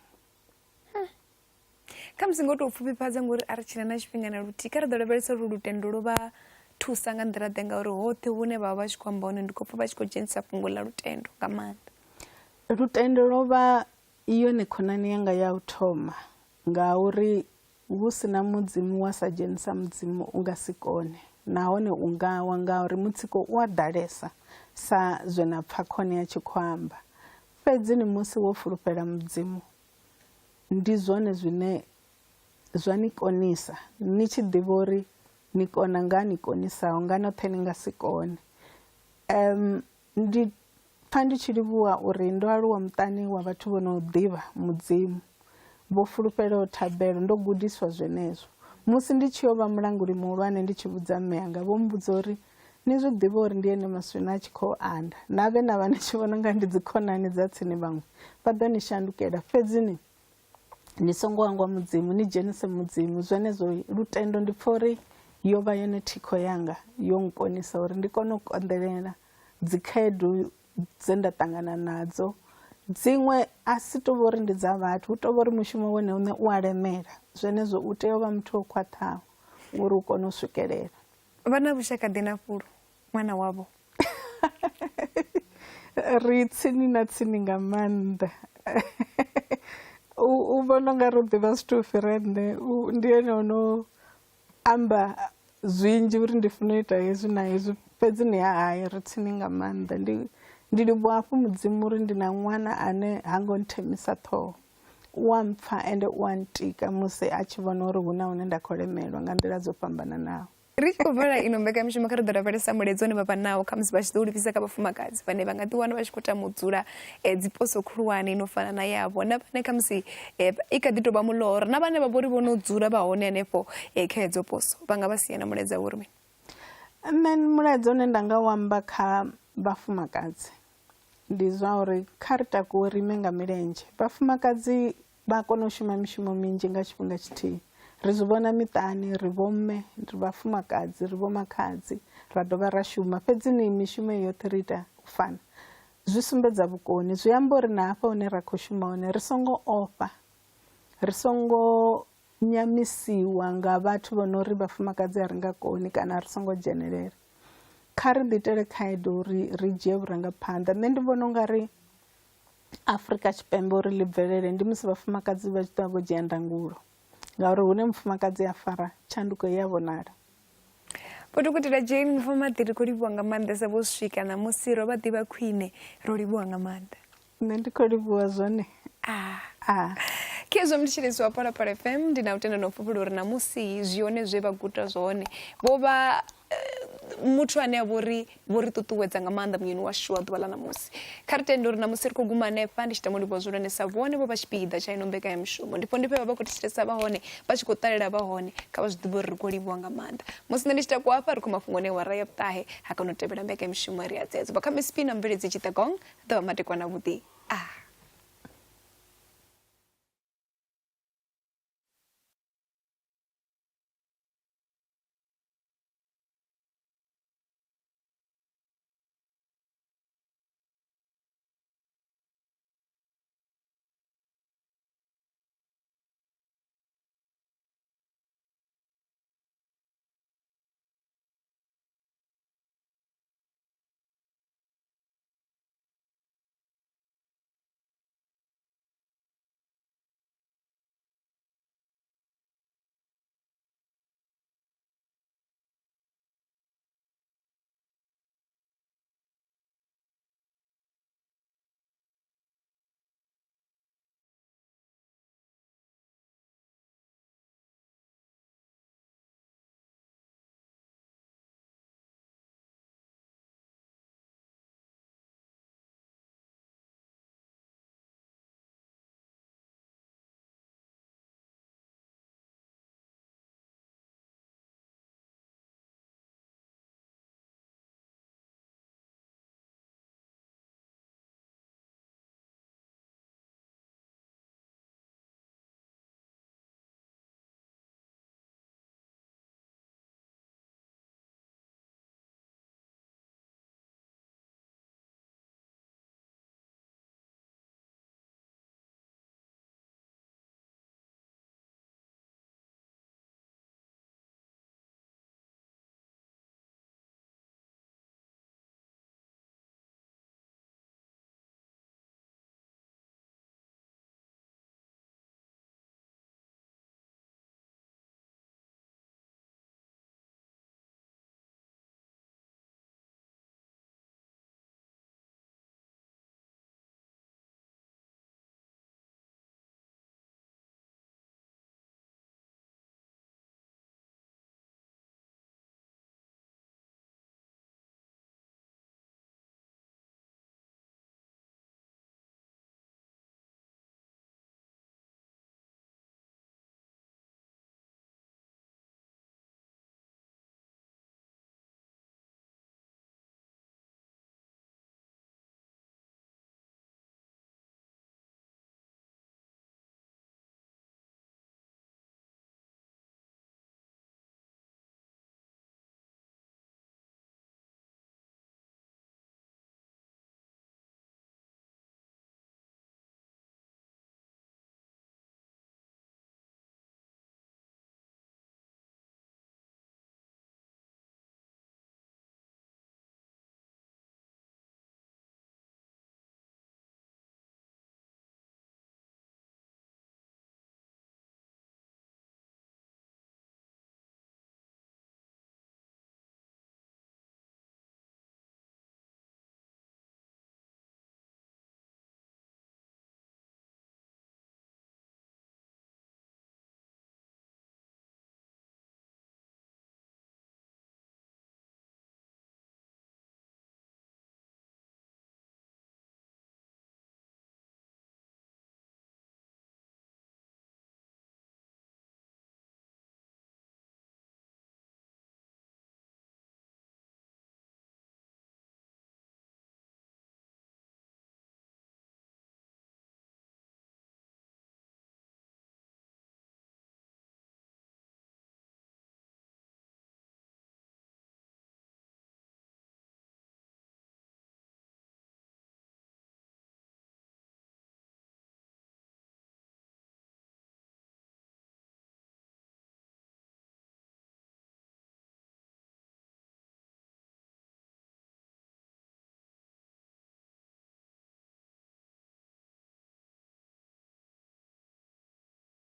Khamusi ngo tou pfufhifhadza ngori a ri tshina na tshifhinga na luthihi, kha ri ḓo lavhelesa uri lutendo lwo vha thusa nga nḓila ḓe ngauri hoṱhe hune vha vha vha tshi khou amba hone ndi khou pfha vha tshi khou dzhenisa fhungo ḽa lutendo nga maanḓa. Lutendo lwo vha yone khonani yanga ya u thoma ngauri hu si na Mudzimu wa sa dzhenisa Mudzimu u nga si kone nahone u nga wa ngauri mutsiko u a ḓalesa sa zwe na pfa khone a tshi khou amba. Fhedzi ni musi wo fulufhela Mudzimu ndi zwone zwine zwa ni konisa ni tshi ḓivha uri ni kona nga ni konisaho nga noṱhe ni nga si kone. Ndi pfa ndi tshi livhuwa uri ndo aluwa muṱani wa vhathu vho no ḓivha Mudzimu. Vho fulufhelaho thabelo. Ndo gudiswa zwenezwo. Musi ndi tshi yo vha mulanguli muhulwane ndi tshi vhudza mme anga, vho mmbudza uri ni zwi ḓivhe uri ndi ene maswina a tshi khou anda. Na vhe na vha ni tshi vhona unga ndi dzikhonani dza tsini vhaṅwe vha ḓo ni shandukela, fhedzi ni ni songo hangwa Mudzimu, ni dzhenise Mudzimu. Zwenezwo lutendo ndi pfa uri yo vha yone thikho yanga, yo nkonisa uri ndi kone u konḓelela dzikhaedu dze nda ṱangana nadzo. Dziṅwe a si to vha uri ndi dza vhathu, hu to vha uri mushumo wone uṋe u a lemela, zwenezwo u tea u vha muthu o khwaṱhaho uri u kone u swikelela. Vha na vhushaka ḓe na Fhulu, ṅwana wavho? Ri tsini na tsini nga maanḓa. U vhona ungari u ḓivha zwithu u fhira nṋe, ndi ene ono amba zwinzhi uri ndi funa u ita hezwi na hezwi, fhedzi ni hai ri tsini nga maanḓa. Ndi ndi livhuwa hafhu Mudzimu uri ndi na ṅwana ane ha ngo nthemisa ṱhoho, u a mpfa ende u a ntika musi a tshi vhona uri hu na hune nda khou lemelwa nga nḓila dzo fhambananaho. Ri tshi khou vala ino mbekanyamushumo kha ri ḓo lavhelesa mulaedza une vha vha nawo khamusi vha tshi ḓo u livhisa kha vhafumakadzi vhane vha nga ḓiwana vha tshi khou tama u dzula dziposo khulwane ino fana na yavho, na vhane khamusi i kha ḓi tou vha muloro, na vhane vha vhori vho no dzula vha hone hanefho kha hedzo poso, vha nga vha sia na mulaedza uri mini? Nṋe mulaedza une nda nga u amba kha vhafumakadzi ndi zwa uri kha ri takuwe ri ime nga milenzhe. Vhafumakadzi vha kona u shuma mishumo minzhi nga tshifhinga tshithihi. Ri zwi vhona miṱani, ri vhomme, ri vhafumakadzi, ri vhomakhadzi, ra dovha ra shuma. Fhedzi ni mishumo yoṱhe ri ita u fana. Zwi sumbedza vhukoni, zwi amba uri na hafha hune ra khou shuma hone ri songo ofha, ri songo nyamisiwa nga vhathu vho no ri vhafumakadzi a ri nga koni kana ri songo dzhenelela. Kha ri ḓiitele khaedu uri ri dzhie vhurangaphanḓa. Nṋe ndi vhona u nga ri Afrika Tshipembe uri ḽi bvelele ndi musi vhafumakadzi vha tshi ḓo vha vho dzhia ndangulo, ngauri hune mufumakadzi a fara tshanduko i a vhonala. Vho Dokotela Jane Mufamaḓi, ri khou livhuwa nga maanḓesa vho swika ṋamusi, ro vha ḓivha khwine, ro livhuwa nga maanḓa. Nṋe ndi khou livhuwa zwone. Ah. Khezwo mthetshelesi wa Phalaphala FM, ndi na u tenda na u fhufhela uri ṋamusi zwi hone zwe vha guda zwone. Vho vha muthu ane a vha uri vho ri ṱuṱuwedza nga maanḓa muyeni washu wa ḓuvha ḽa ṋamusi. Kha ri tende uri ṋamusi ri khou guma hanefha, ndi tshi tama u livhuwa zwihulwanesa vhone vho vha tshipiḓa tsha ino mbekanyamushumo. Ndi fho ndi vha vha khou thetshelesa vha hone, vha tshi khou ṱalela vha hone, kha vha zwi ḓivhe uri ri khou livhuwa nga maanḓa. Musi nṋe ndi tshi takuwa hafha ri khou mafhungoni a awara ya vhuṱahe, ha kona u tevhela mbekanyamushumo ri a dzedzo. Bva kha Miss P na mubveledzi Tshiṱagong, ḓo vha madekwana avhuḓi.